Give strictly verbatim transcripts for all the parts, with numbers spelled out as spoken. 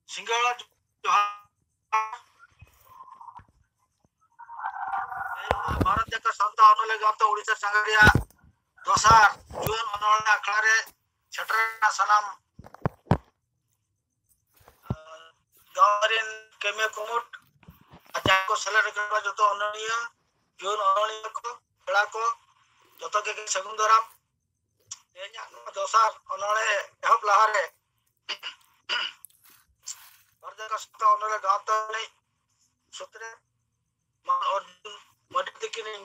ᱥᱤᱸᱜᱟᱹᱲ ᱡᱚᱦᱟᱨ᱾ ᱵᱷᱟᱨᱚᱛ ᱡᱟᱠᱟᱛ ᱥᱟᱱᱛᱟᱲ ᱚᱱᱚᱞᱤᱭᱟᱹ ᱜᱟᱶᱛᱟ ᱩᱲᱤᱥᱥᱟ ᱪᱟᱸᱜᱟ ᱨᱮᱭᱟᱜ ᱫᱚᱥᱟᱨ ᱡᱩᱣᱟᱹᱱ ᱚᱱᱚᱞᱤᱭᱟᱹ ᱟᱠᱷᱲᱟ ᱨᱮ ᱥᱮᱴᱮᱨ ᱟᱠᱟᱱ ᱥᱟᱱᱟᱢ, ᱟᱸ, ᱜᱟᱶᱛᱟ ᱨᱮᱱ ᱠᱟᱹᱢᱤᱭᱟᱹ ᱠᱩᱢᱩᱴ ᱟᱨ ᱡᱟᱦᱟᱸᱭ ᱠᱚ ᱥᱮᱞᱮᱫ ᱟᱠᱟᱱᱟ ᱡᱚᱛᱚ ᱚᱱᱚᱞᱤᱭᱟᱹ, ᱡᱩᱣᱟᱹᱱ ᱚᱱᱚᱞᱤᱭᱟᱹ ᱠᱚ, ᱯᱮᱲᱟ ᱠᱚ, ᱡᱚᱛᱚ ᱜᱮ ᱥᱟᱹᱜᱩᱱ ᱫᱟᱨᱟᱢ᱾ ᱛᱮᱦᱮᱧᱟᱜ ᱱᱚᱣᱟ ᱫᱚᱥᱟᱨ ᱚᱱᱚᱬᱦᱮ ᱮᱦᱚᱵ ᱞᱟᱦᱟᱨᱮ ᱵᱷᱟᱨᱚᱛ ᱡᱟᱠᱟᱛ ᱥᱟᱱᱛᱟᱲ ᱚᱱᱚᱞᱤᱭᱟᱹ ᱜᱟᱶᱛᱟ ᱨᱤᱱᱤᱡ ᱥᱩᱛᱨᱮᱛ ᱢᱟᱱ ᱚᱨᱡᱩᱱ ᱢᱟᱨᱰᱤ ᱛᱟᱹᱠᱤᱱᱤᱧ,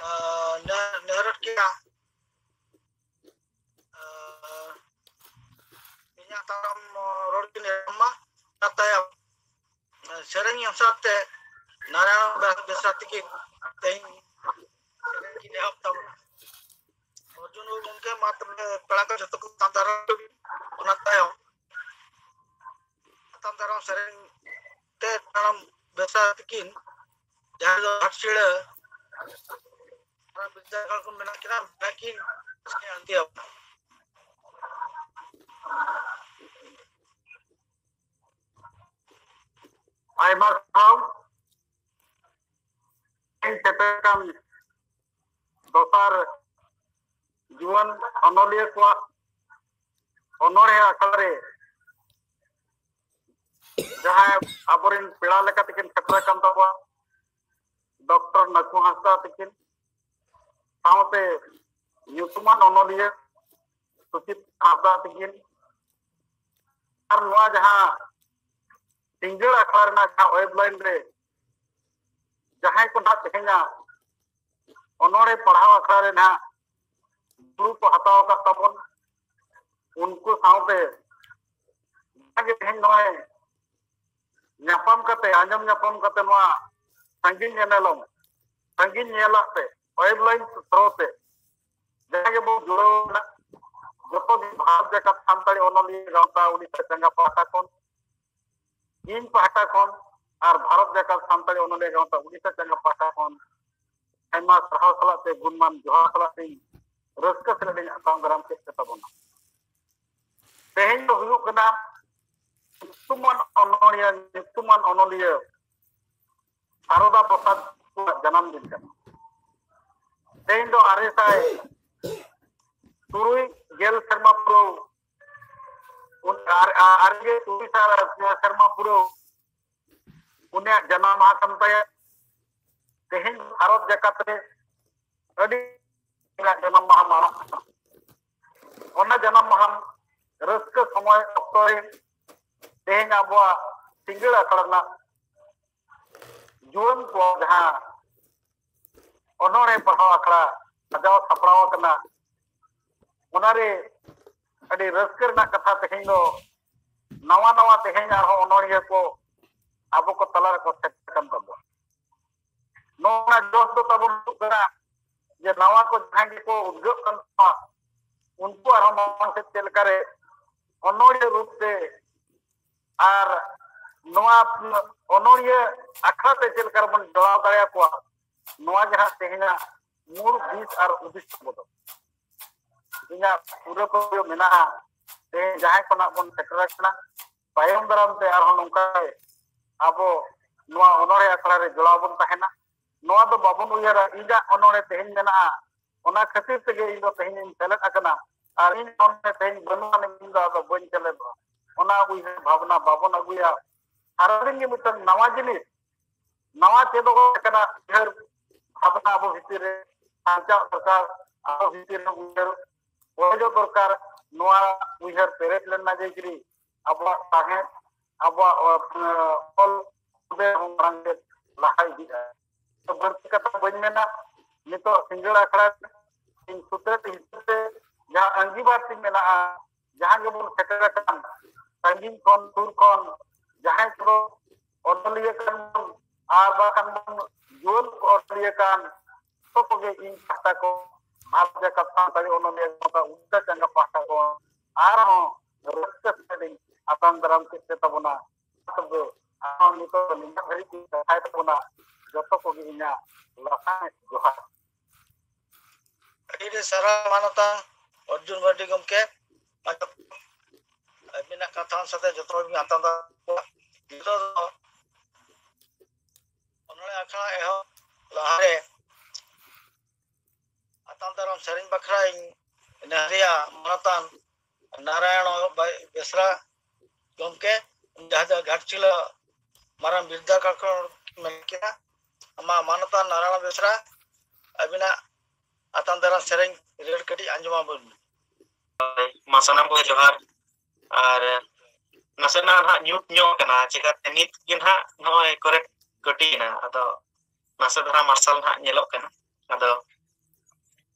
ᱟᱸ, ᱱᱮ-, ᱱᱮᱦᱚᱨᱮᱫ ᱠᱤᱱᱟ᱾ ᱟᱸ, ᱤᱧᱟᱹᱜ ᱛᱟᱲᱟᱢ, ᱟᱸ, ᱨᱚᱲ ᱠᱤᱱ ᱮᱢ ᱢᱟ᱾ ᱚᱱᱟ ᱛᱟᱭᱚᱢ, ᱟᱸ, ᱥᱮᱨᱮᱧ ᱮᱢ ᱥᱟᱶᱛᱮ ᱱᱟᱨᱟᱭᱚᱱ ᱵᱮᱥᱨᱟ ᱛᱟᱹᱠᱤᱱ ᱛᱮᱦᱮᱧ ᱥᱮᱨᱮᱧ ᱠᱤᱱ ᱮᱦᱚᱵ ᱛᱟᱵᱚᱱᱟ᱾ ᱚᱨᱡᱩᱱ ᱵᱟᱹᱵᱩ ᱜᱚᱢᱠᱮ, ᱢᱟ ᱛᱚᱵᱮ ᱯᱮᱲᱟ ᱠᱚ ᱡᱷᱚᱛᱚ ᱠᱚ ᱛᱟᱝ ᱫᱟᱨᱟᱢ ᱠᱚᱵᱤᱱ᱾ ᱚᱱᱟ ᱛᱟᱭᱚᱢ ᱟᱛᱟᱝ ᱫᱟᱨᱟᱢ ᱥᱮᱨᱮᱧ ᱛᱮ ᱛᱟᱲᱟᱢ ᱵᱮᱥᱟ ᱛᱟᱹᱠᱤᱱ, ᱡᱟᱦᱟᱸᱭ ᱫᱚ ᱜᱷᱟᱴᱥᱤᱞᱟᱹ ᱚᱱᱟ ᱵᱤᱨᱫᱟᱹᱜᱟᱲ ᱠᱚ ᱢᱮᱱᱟᱜ ᱠᱤᱱᱟ, ᱩᱱᱠᱤᱱ ᱥᱮᱨᱮᱧ ᱟᱬᱜᱚᱭᱟ᱾ ᱟᱭᱢᱟ ᱥᱟᱨᱦᱟᱣ᱾ ᱛᱮᱦᱮᱧ ᱥᱮᱴᱮᱨ ᱟᱠᱟᱱ ᱫᱚᱥᱟᱨ ᱡᱩᱣᱟᱹᱱ ᱚᱱᱚᱞᱤᱭᱟᱹ ᱠᱚᱣᱟᱜ ᱚᱱᱚᱬᱦᱮ ᱟᱠᱷᱲᱟ ᱨᱮ ᱡᱟᱦᱟᱸᱭ ᱟᱵᱚᱨᱮᱱ ᱯᱮᱲᱟ ᱞᱮᱠᱟ ᱛᱮᱠᱤᱱ ᱥᱮᱴᱮᱨ ᱟᱠᱟᱱ ᱛᱟᱵᱚᱣᱟ, ᱰᱚᱠᱴᱚᱨ ᱱᱟᱹᱠᱩ ᱦᱟᱸᱥᱫᱟ ᱛᱟᱹᱠᱤᱱ, ᱥᱟᱶᱛᱮ ᱧᱩᱛᱩᱢᱟᱱ ᱚᱱᱚᱞᱤᱭᱟᱹ ᱥᱩᱪᱤᱛ ᱦᱟᱸᱥᱫᱟ ᱛᱟᱹᱠᱤᱱ, ᱟᱨ ᱱᱚᱣᱟ ᱡᱟᱦᱟᱸ ᱥᱤᱸᱜᱟᱹᱲ ᱟᱠᱷᱲᱟ ᱨᱮᱱᱟᱜ ᱡᱟᱦᱟᱸ ᱳᱭᱮᱵ ᱞᱟᱭᱤᱱ ᱨᱮ ᱡᱟᱦᱟᱸᱭ ᱠᱚ ᱱᱟᱦᱟᱜ ᱛᱮᱦᱮᱧᱟᱜ ᱚᱱᱚᱬᱦᱮ ᱯᱟᱲᱦᱟᱣ ᱟᱠᱷᱲᱟ ᱨᱮ ᱱᱟᱦᱟᱜ ᱫᱩᱲᱩᱵ ᱠᱚ ᱦᱟᱛᱟᱣ ᱟᱠᱟᱫ ᱛᱟᱵᱚᱱ, ᱩᱱᱠᱩ ᱥᱟᱶᱛᱮ ᱡᱟᱦᱟᱸ ᱜᱮ ᱛᱮᱦᱮᱧ ᱱᱚᱜᱼᱚᱭ ᱧᱟᱯᱟᱢ ᱠᱟᱛᱮ, ᱟᱸᱡᱚᱢ ᱧᱟᱯᱟᱢ ᱠᱟᱛᱮ ᱱᱚᱣᱟ ᱥᱟᱺᱜᱤᱧ ᱧᱮᱱᱮᱞᱚᱢ, ᱥᱟᱺᱜᱤᱧ ᱧᱮᱞᱟᱜ ᱛᱮ, ᱳᱭᱮᱵ ᱞᱟᱭᱤᱱ ᱛᱷᱨᱳ ᱛᱮ ᱡᱟᱦᱟᱸ ᱜᱮᱵᱚᱱ ᱡᱩᱲᱟᱹᱣ ᱮᱱᱟ, ᱡᱚᱛᱚ ᱜᱮ ᱵᱷᱟᱨᱚᱛ ᱡᱟᱠᱟᱛ ᱥᱟᱱᱛᱟᱲᱤ ᱚᱱᱚᱞᱤᱭᱟᱹ ᱜᱟᱶᱛᱟ ᱩᱲᱤᱥᱥᱟ ᱪᱟᱸᱜᱟ ᱯᱟᱦᱴᱟ ᱠᱷᱚᱱ, ᱤᱧ ᱯᱟᱦᱴᱟ ᱠᱷᱚᱱ ᱟᱨ ᱵᱷᱟᱨᱚᱛ ᱡᱟᱠᱟᱛ ᱥᱟᱱᱛᱟᱲᱤ ᱚᱱᱚᱞᱤᱭᱟᱹ ᱜᱟᱶᱛᱟ ᱩᱲᱤᱥᱥᱟ ᱪᱟᱸᱜᱟ ᱯᱟᱦᱴᱟ ᱠᱷᱚᱱ ᱟᱭᱢᱟ ᱥᱟᱨᱦᱟᱣ ᱥᱟᱞᱟᱜ ᱛᱮ ᱜᱩᱱᱢᱟᱱ ᱡᱚᱦᱟᱨ ᱥᱟᱞᱟᱜ ᱛᱮᱧ ᱨᱟᱹᱥᱠᱟᱹ ᱥᱟᱞᱟᱜ ᱤᱧ ᱟᱛᱟᱝ ᱫᱟᱨᱟᱢ ᱠᱮᱫ ᱯᱮ ᱛᱟᱵᱚᱱᱟ᱾ ᱛᱮᱦᱮᱧ ᱫᱚ ᱦᱩᱭᱩᱜ ᱠᱟᱱᱟ ᱧᱩᱛᱩᱢᱟᱱ ᱚᱱᱚᱬᱦᱤᱭᱟᱹ, ᱧᱩᱛᱩᱢᱟᱱ ᱚᱱᱚᱞᱤᱭᱟᱹ ᱥᱟᱨᱚᱫᱟ ᱯᱨᱚᱥᱟᱫᱽ ᱠᱚᱣᱟᱜ ᱡᱟᱱᱟᱢ ᱫᱤᱱ ᱠᱟᱱᱟ᱾ ᱛᱮᱦᱮᱧ ᱫᱚ ᱟᱨᱮ ᱥᱟᱭ ᱛᱩᱨᱩᱭ ᱜᱮᱞ ᱥᱮᱨᱢᱟ ᱯᱩᱨᱟᱹᱣ, ᱩᱱ-, ᱟᱨ-, ᱟᱨ-, ᱟᱨᱮ ᱜᱮᱞ ᱛᱩᱨᱩᱭ ᱥᱟᱞ ᱥᱮᱨᱢᱟ ᱯᱩᱨᱟᱹᱣ ᱩᱱᱤᱭᱟᱜ ᱡᱟᱱᱟᱢ ᱢᱟᱦᱟ ᱠᱟᱱ ᱛᱟᱭᱟ᱾ ᱛᱮᱦᱮᱧ ᱵᱷᱟᱨᱚᱛ ᱡᱟᱠᱟᱛ ᱨᱮ ᱟᱹᱰᱤ ᱡᱟᱱᱟᱢ ᱢᱟᱦᱟ ᱢᱟᱱᱟᱜ ᱠᱟᱱᱟ᱾ ᱚᱱᱟ ᱡᱟᱱᱟᱢ ᱢᱟᱦᱟ ᱨᱟᱹᱥᱠᱟᱹ ᱥᱚᱢᱚᱭ ᱚᱠᱛᱚ ᱨᱮ ᱛᱮᱦᱮᱧ ᱟᱵᱚᱣᱟᱜ ᱥᱤᱸᱜᱟᱹᱲ ᱟᱠᱷᱲᱟ ᱨᱮᱱᱟᱜ ᱡᱩᱣᱟᱹᱱ ᱠᱚ ᱡᱟᱦᱟᱸ ᱚᱱᱚᱬᱦᱮ ᱯᱟᱲᱦᱟᱣ ᱟᱠᱷᱲᱟ ᱥᱟᱡᱟᱣ ᱥᱟᱯᱲᱟᱣ ᱟᱠᱟᱱᱟ, ᱚᱱᱟᱨᱮ ᱟᱹᱰᱤ ᱨᱟᱹᱥᱠᱟᱹ ᱨᱮᱱᱟᱜ ᱠᱟᱛᱷᱟ, ᱛᱮᱦᱮᱧ ᱫᱚ ᱱᱟᱣᱟ ᱱᱟᱣᱟ ᱛᱮᱦᱮᱧ ᱟᱨᱦᱚᱸ ᱚᱱᱚᱬᱦᱤᱭᱟᱹ ᱠᱚ ᱟᱵᱚ ᱠᱚ ᱛᱟᱞᱟ ᱨᱮᱠᱚ ᱥᱮᱴᱮᱨ ᱟᱠᱟᱱ ᱛᱟᱵᱚᱱᱟ᱾ ᱱᱚᱣᱟ ᱡᱚᱥ ᱫᱚ ᱛᱟᱵᱚᱱ ᱦᱩᱭᱩᱜ ᱠᱟᱱᱟ ᱡᱮ ᱱᱟᱣᱟ ᱠᱚ ᱡᱟᱦᱟᱸᱭ ᱜᱮᱠᱚ ᱩᱫᱽᱜᱟᱹᱜ ᱠᱟᱱ ᱛᱟᱵᱚᱱᱟ, ᱩᱱᱠᱩ ᱟᱨᱦᱚᱸ ᱢᱟᱲᱟᱝ ᱥᱮᱫ ᱪᱮᱫ ᱞᱮᱠᱟᱨᱮ ᱚᱱᱚᱬᱦᱤᱭᱟᱹ ᱨᱩᱯ ᱛᱮ ᱟᱨ ᱱᱚᱣᱟ ᱚᱱᱚᱬᱦᱤᱭᱟᱹ ᱟᱠᱷᱲᱟ ᱛᱮ ᱪᱮᱫ ᱞᱮᱠᱟ ᱨᱮᱵᱚᱱ ᱡᱚᱲᱟᱣ ᱫᱟᱲᱮᱭᱟᱠᱚᱣᱟ, ᱱᱚᱣᱟ ᱜᱮ ᱦᱟᱸᱜ ᱛᱮᱦᱮᱧᱟᱜ ᱢᱩᱲ ᱫᱤᱥ ᱟᱨ ᱦᱩᱫᱤᱥ ᱛᱟᱵᱚ ᱫᱚ᱾ ᱤᱧᱟᱹᱜ ᱯᱩᱨᱟᱹ ᱯᱩᱨᱟᱹ ᱢᱮᱱᱟᱜᱼᱟ, ᱛᱮᱦᱮᱧ ᱡᱟᱦᱟᱸᱭ ᱠᱷᱚᱱᱟᱜ ᱵᱚᱱ ᱥᱮᱴᱮᱨ ᱟᱠᱟᱱᱟ, ᱛᱟᱭᱚᱢ ᱫᱟᱨᱟᱢ ᱛᱮ ᱟᱨᱦᱚᱸ ᱱᱚᱝᱠᱟ ᱜᱮ ᱟᱵᱚ ᱱᱚᱣᱟ ᱚᱱᱚᱬᱦᱮ ᱟᱠᱷᱲᱟ ᱨᱮ ᱡᱚᱲᱟᱣ ᱵᱚᱱ ᱛᱟᱦᱮᱱᱟ᱾ ᱱᱚᱣᱟ ᱫᱚ ᱵᱟᱵᱚᱱ ᱩᱭᱦᱟᱹᱨᱟ, ᱤᱧᱟᱹᱜ ᱚᱱᱚᱬᱦᱮ ᱛᱮᱦᱮᱧ ᱢᱮᱱᱟᱜᱼᱟ, ᱚᱱᱟ ᱠᱷᱟᱹᱛᱤᱨ ᱛᱮᱜᱮ ᱤᱧ ᱫᱚ ᱛᱮᱦᱮᱧ ᱤᱧ ᱥᱮᱞᱮᱫ ᱟᱠᱟᱱᱟ, ᱟᱨ ᱤᱧ ᱚᱱᱚᱬᱦᱮ ᱛᱮᱦᱮᱧ ᱵᱟᱹᱱᱩᱜ ᱟᱹᱱᱤᱡ, ᱤᱧ ᱫᱚ ᱟᱫᱚ ᱵᱟᱹᱧ ᱥᱮᱞᱮᱫᱚᱜᱼᱟ᱾ ᱚᱱᱟ ᱩᱭᱦᱟᱹᱨ ᱵᱷᱟᱵᱽᱱᱟ ᱵᱟᱵᱚᱱ ᱟᱹᱜᱩᱭᱟ᱾ ᱥᱟᱨᱟᱫᱤᱱ ᱜᱮ ᱢᱤᱫᱴᱟᱝ ᱱᱟᱣᱟ ᱡᱤᱱᱤᱥ, ᱱᱟᱣᱟ ᱪᱮᱫᱚᱜ ᱞᱮᱠᱟᱱᱟᱜ ᱩᱭᱦᱟᱹᱨ ᱵᱷᱟᱵᱽᱱᱟ ᱟᱵᱚ ᱵᱷᱤᱛᱤᱨ ᱨᱮ ᱥᱟᱨᱡᱟᱜ ᱫᱚᱨᱠᱟᱨ, ᱟᱵᱚ ᱵᱷᱤᱛᱤᱨ ᱨᱮ ᱩᱭᱦᱟᱹᱨ ᱵᱚᱲᱦᱮᱡᱚᱜ ᱫᱚᱨᱠᱟᱨ᱾ ᱱᱚᱣᱟ ᱩᱭᱦᱟᱹᱨ ᱯᱮᱨᱮᱡ ᱞᱮᱱ ᱢᱟ ᱡᱮ ᱠᱤ ᱟᱵᱚᱣᱟᱜ ᱥᱟᱶᱦᱮᱫ, ᱟᱵᱚᱣᱟᱜ, ᱚ, ᱚᱞ ᱛᱚᱵᱮ ᱦᱚᱸ ᱢᱟᱲᱟᱝ ᱥᱮᱫ ᱞᱟᱦᱟ ᱤᱫᱤᱜᱼᱟ᱾ ᱛᱚ, ᱵᱟᱹᱲᱛᱤ ᱠᱟᱛᱷᱟ ᱵᱟᱹᱧ ᱢᱮᱱᱟ᱾ ᱱᱤᱛᱚᱜ ᱥᱤᱸᱜᱟᱹᱲ ᱟᱠᱷᱲᱟ ᱤᱧ ᱥᱩᱛᱨᱮᱫ ᱦᱤᱥᱟᱹᱵ ᱛᱮ ᱡᱟᱦᱟᱸ ᱟᱸᱜᱤᱵᱷᱟᱨ ᱛᱤᱧ ᱢᱮᱱᱟᱜᱼᱟ, ᱡᱟᱦᱟᱸ ᱜᱮᱵᱚᱱ ᱥᱮᱴᱮᱨ ᱟᱠᱟᱱ, ᱥᱟᱺᱜᱤᱧ ᱠᱷᱚᱱ ᱥᱩᱨ ᱠᱷᱚᱱ, ᱡᱟᱦᱟᱸᱭ ᱠᱚᱫᱚ ᱚᱱᱚᱞᱤᱭᱟᱹ ᱠᱟᱱ ᱵᱚᱱ ᱟᱨ ᱵᱟᱠᱷᱟᱱ ᱵᱚᱱ ᱡᱩᱣᱟᱹᱱ ᱠᱚ ᱚᱱᱚᱞᱤᱭᱟᱹ ᱠᱟᱱ, ᱡᱚᱛᱚ ᱠᱚᱜᱮ ᱤᱧ ᱯᱟᱦᱴᱟ ᱠᱚ, ᱵᱷᱟᱨᱚᱛ ᱡᱟᱠᱟᱛ ᱥᱟᱱᱛᱟᱲᱤ ᱚᱱᱚᱞᱤᱭᱟᱹ ᱜᱟᱶᱛᱟ ᱩᱰᱤᱥᱟ ᱪᱟᱸᱜᱟ ᱯᱟᱦᱴᱟ ᱠᱚ ᱟᱨᱦᱚᱸ ᱨᱟᱹᱥᱠᱟᱹ ᱥᱟᱞᱟᱜ ᱤᱧ ᱟᱛᱟᱝ ᱫᱟᱨᱟᱢ ᱠᱮᱫ ᱯᱮ ᱛᱟᱵᱚᱱᱟ᱾ ᱛᱚᱵᱮ ᱟᱨᱦᱚᱸ ᱱᱤᱛᱚᱜ ᱫᱚ ᱱᱤᱱᱟᱹᱜ ᱫᱷᱟᱹᱨᱤᱡ ᱜᱤᱧ ᱠᱟᱛᱷᱟᱭ ᱛᱟᱵᱚᱱᱟ᱾ ᱡᱚᱛᱚ ᱠᱚᱜᱮ ᱤᱧᱟᱹᱜ ᱞᱟᱥᱟᱲᱦᱮᱫ ᱡᱚᱦᱟᱨ᱾ ᱟᱹᱰᱤ ᱟᱹᱰᱤ ᱥᱟᱨᱦᱟᱣ ᱢᱟᱱᱚᱛᱟᱱ ᱚᱨᱡᱩᱱ ᱢᱟᱨᱰᱤ ᱜᱚᱢᱠᱮ᱾ ᱟᱹᱵᱤᱱᱟᱜ ᱠᱟᱛᱷᱟ ᱚᱱᱩᱥᱟᱨ ᱛᱮ ᱡᱚᱛᱚ ᱦᱚᱲ ᱵᱤᱱ ᱟᱛᱟᱝ ᱫᱟᱨᱟᱢ ᱠᱚᱣᱟ᱾ ᱱᱤᱛᱚᱜ ᱫᱚ ᱚᱱᱚᱬᱦᱮ ᱟᱠᱷᱲᱟ ᱮᱦᱚᱵ ᱞᱟᱦᱟᱨᱮ ᱟᱛᱟᱝ ᱫᱟᱨᱟᱢ ᱥᱮᱨᱮᱧ ᱵᱟᱠᱷᱨᱟ ᱤᱧ ᱱᱮᱦᱚᱨᱤᱭᱟ ᱢᱟᱱᱚᱛᱟᱱ ᱱᱟᱨᱟᱭᱚᱬ ᱵᱮᱥᱨᱟ ᱜᱚᱢᱠᱮ, ᱡᱟᱦᱟᱸ ᱫᱚ ᱜᱷᱟᱴᱥᱤᱞᱟᱹ ᱢᱟᱨᱟᱝ ᱵᱤᱨᱫᱟᱹᱜᱟᱲ ᱠᱷᱚᱱ ᱢᱮᱱ ᱠᱮᱫᱟ᱾ ᱟᱢᱟᱜ ᱢᱟᱱᱚᱛᱟᱱ ᱱᱟᱨᱟᱭᱚᱬ ᱵᱮᱥᱨᱟ, ᱟᱹᱵᱤᱱᱟᱜ ᱟᱛᱟᱝ ᱫᱟᱨᱟᱢ ᱥᱮᱨᱮᱧ ᱨᱟᱹᱲ ᱠᱟᱹᱴᱤᱡ ᱟᱸᱡᱚᱢ ᱟᱵᱚᱱ ᱢᱮ᱾ ᱢᱟ ᱥᱟᱱᱟᱢ ᱠᱚᱜᱮ ᱡᱚᱦᱟᱨ᱾ ᱟᱨ ᱱᱟᱥᱮᱱᱟᱜ ᱱᱟᱦᱟᱜ ᱧᱩᱛ ᱧᱚᱜ ᱠᱟᱱᱟ, ᱪᱤᱠᱟᱹᱛᱮ ᱱᱤᱛ ᱜᱮ ᱱᱟᱦᱟᱜ ᱱᱚᱜᱼᱚᱭ ᱠᱚᱨᱮ ᱠᱟᱹᱴᱤᱡ ᱮᱱᱟ, ᱟᱫᱚ ᱱᱟᱥᱮ ᱫᱷᱟᱨᱟ ᱢᱟᱨᱥᱟᱞ ᱱᱟᱦᱟᱜ ᱧᱮᱞᱚᱜ ᱠᱟᱱᱟ, ᱟᱫᱚ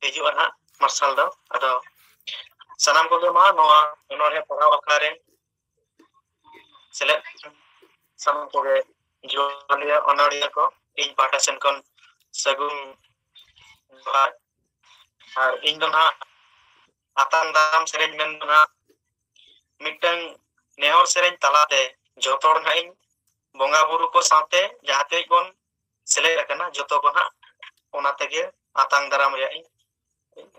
ᱦᱤᱡᱩᱜᱼᱟ ᱱᱟᱦᱟᱜ ᱢᱟᱨᱥᱟᱞ ᱫᱚ᱾ ᱟᱫᱚ ᱥᱟᱱᱟᱢ ᱠᱚᱜᱮ ᱢᱟ ᱱᱚᱣᱟ ᱚᱱᱚᱬᱦᱮ ᱯᱟᱲᱦᱟᱣ ᱟᱠᱷᱲᱟ ᱨᱮ ᱥᱮᱞᱮᱫ ᱥᱟᱱᱟᱢ ᱠᱚᱜᱮ ᱡᱩᱣᱟᱹᱱᱤᱭᱟᱹ ᱚᱱᱚᱬᱦᱤᱭᱟᱹ ᱠᱚ ᱤᱧ ᱯᱟᱦᱴᱟ ᱥᱮᱱ ᱠᱷᱚᱱ ᱥᱟᱹᱜᱩᱱ ᱡᱚᱦᱟᱨ᱾ ᱟᱨ ᱤᱧ ᱫᱚ ᱱᱟᱦᱟᱜ ᱟᱛᱟᱝ ᱫᱟᱨᱟᱢ ᱥᱮᱨᱮᱧ ᱢᱮᱱ ᱫᱚ ᱱᱟᱦᱟᱜ ᱢᱤᱫᱴᱟᱝ ᱱᱮᱦᱚᱨ ᱥᱮᱨᱮᱧ ᱛᱟᱞᱟᱛᱮ ᱡᱚᱛᱚ ᱦᱚᱲ ᱱᱟᱦᱟᱜ ᱤᱧ ᱵᱚᱸᱜᱟ ᱵᱩᱨᱩ ᱠᱚ ᱥᱟᱶᱛᱮ ᱡᱟᱦᱟᱸ ᱛᱤᱱᱟᱹᱜ ᱵᱚᱱ ᱥᱮᱞᱮᱫ ᱟᱠᱟᱱᱟ, ᱡᱚᱛᱚ ᱠᱚ ᱱᱟᱦᱟᱜ ᱚᱱᱟ ᱛᱮᱜᱮ ᱟᱛᱟᱝ ᱫᱟᱨᱟᱢ ᱨᱮᱭᱟᱜ ᱤᱧ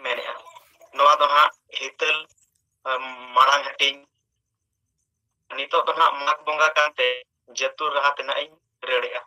ᱢᱮᱱᱮᱫᱼᱟ᱾ ᱱᱚᱣᱟ ᱫᱚ ᱱᱟᱦᱟᱜ ᱦᱤᱛᱟᱹᱞ, ᱟᱢ, ᱢᱟᱲᱟᱝ ᱦᱟᱹᱴᱤᱧ᱾ ᱱᱤᱛᱚᱜ ᱫᱚ ᱱᱟᱦᱟᱜ ᱢᱟᱜᱽ ᱵᱚᱸᱜᱟ ᱠᱟᱱᱛᱮ ᱡᱟᱹᱛᱩᱨ ᱨᱟᱦᱟ ᱛᱮ ᱱᱟᱦᱟᱜ ᱤᱧ ᱨᱟᱹᱲᱮᱫᱼᱟ᱾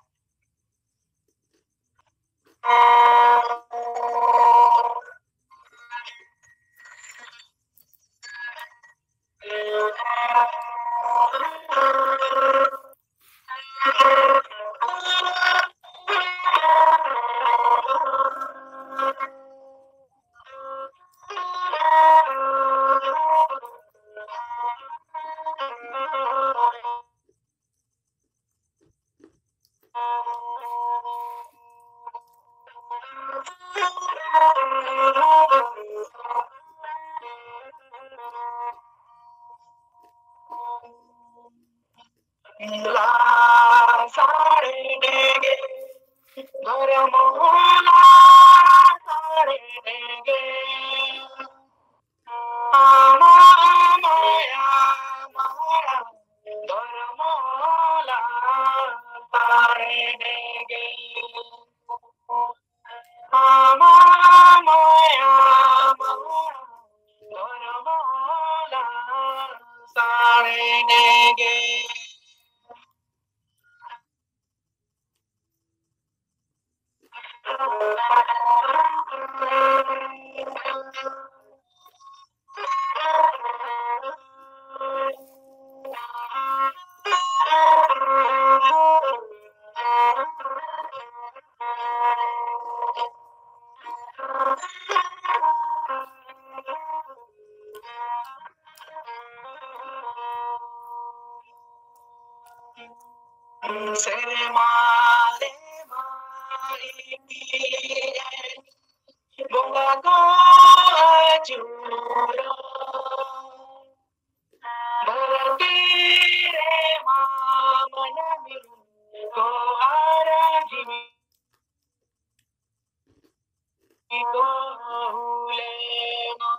ᱮᱱᱮᱜᱮ᱾ ᱥᱮᱨᱢᱟ ᱨᱮᱢᱟ ᱤᱯᱤᱞ ᱵᱚᱸᱜᱟ ᱠᱚ ᱟᱹᱪᱩᱨᱚᱜ᱾ ᱫᱷᱟᱹᱨᱛᱤ ᱨᱮᱢᱟ ᱢᱟᱹᱱᱢᱤ ᱠᱚ ᱟᱨ ᱡᱤᱣᱤ ᱠᱚ ᱦᱩᱞᱮᱱᱟ᱾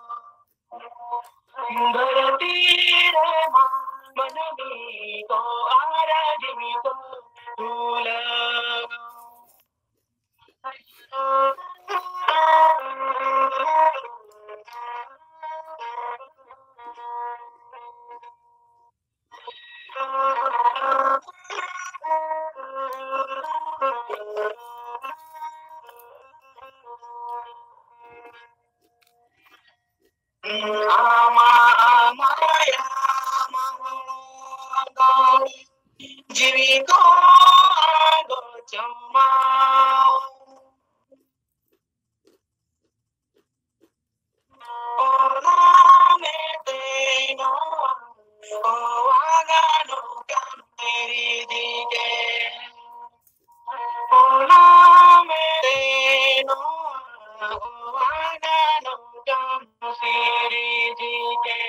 ᱫᱷᱟᱹᱨᱛᱤ ᱨᱮᱢᱟ ᱢᱟᱹᱱᱢᱤ ᱠᱚ ᱟᱨ ᱡᱤᱣᱤ ᱠᱚ ᱦᱩᱞᱮᱱᱟ᱾ ᱟᱢᱟ, ᱟᱢᱟ, ᱟᱢᱟ, ᱡᱤᱣᱤ ᱠᱚ ᱟᱸᱜᱚᱪ ᱟᱢᱟ᱾ ᱚᱱᱟ ᱢᱮᱱᱛᱮ ᱱᱚᱣᱟ ᱚᱣᱟᱜᱟ ᱱᱚᱝᱠᱟᱱ ᱯᱤᱨᱤᱫᱤ ᱜᱮ᱾ ᱚᱱᱟ ᱢᱮᱱᱛᱮ ᱱᱚᱣᱟ ᱚᱣᱟᱜᱟ ᱱᱚᱝᱠᱟᱱ ᱯᱤᱨᱤᱫᱤ ᱜᱮ᱾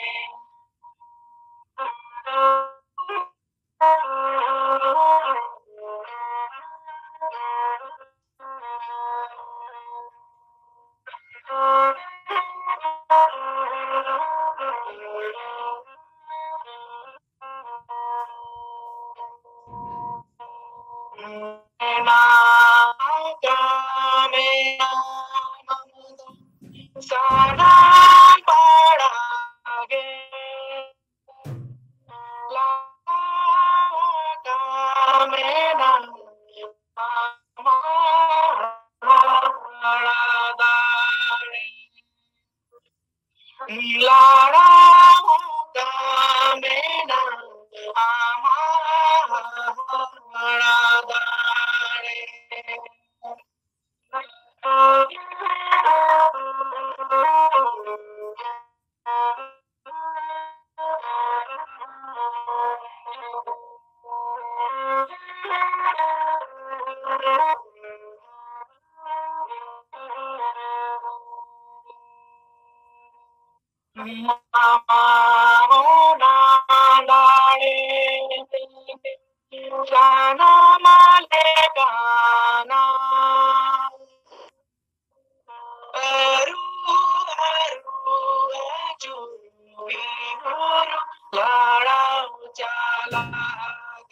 ᱥᱟᱱᱟᱢ ᱯᱟᱲᱟ ᱜᱮ᱾ ᱞᱟᱲᱟᱣ ᱠᱟᱢᱮᱱᱟ ᱟᱢᱟᱜ ᱦᱟᱦᱟᱲᱟ ᱫᱟᱲᱮ᱾ ᱢᱟᱢᱟ ᱚᱱᱟ ᱫᱟᱲᱮ ᱛᱮ ᱥᱟᱱᱟᱢ ᱞᱮᱠᱟᱱᱟ ᱟᱹᱨᱩ, ᱟᱹᱨᱩ, ᱟᱹᱪᱩᱨ, ᱵᱤᱦᱩᱨ, ᱞᱟᱲᱟᱣ ᱪᱟᱞᱟᱜ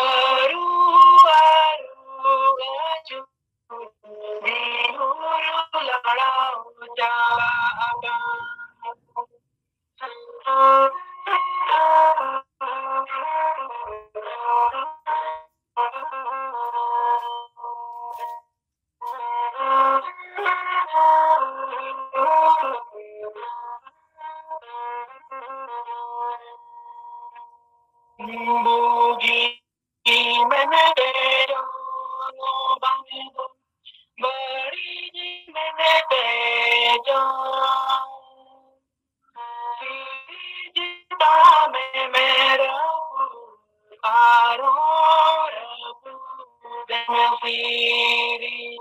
ᱟᱹᱨᱩ, ᱟᱹᱨᱩ, ᱟᱹᱪᱩᱨ, ᱵᱤᱦᱩᱨ, ᱞᱟᱲᱟᱣ ᱪᱟᱞᱟᱜ ᱵᱩᱜᱤ ᱢᱮᱱᱛᱮ ᱡᱚᱢ ᱵᱟᱝ ᱫᱚ ᱵᱟᱹᱲᱤᱡ ᱢᱮᱱᱛᱮ ᱡᱚᱢ᱾ ᱥᱤᱨᱤᱡ ᱛᱟᱢᱮ ᱢᱮᱨᱚᱢ ᱟᱨᱚ ᱨᱟᱹᱯᱩᱫ ᱮᱢ ᱥᱤᱨᱤᱡ᱾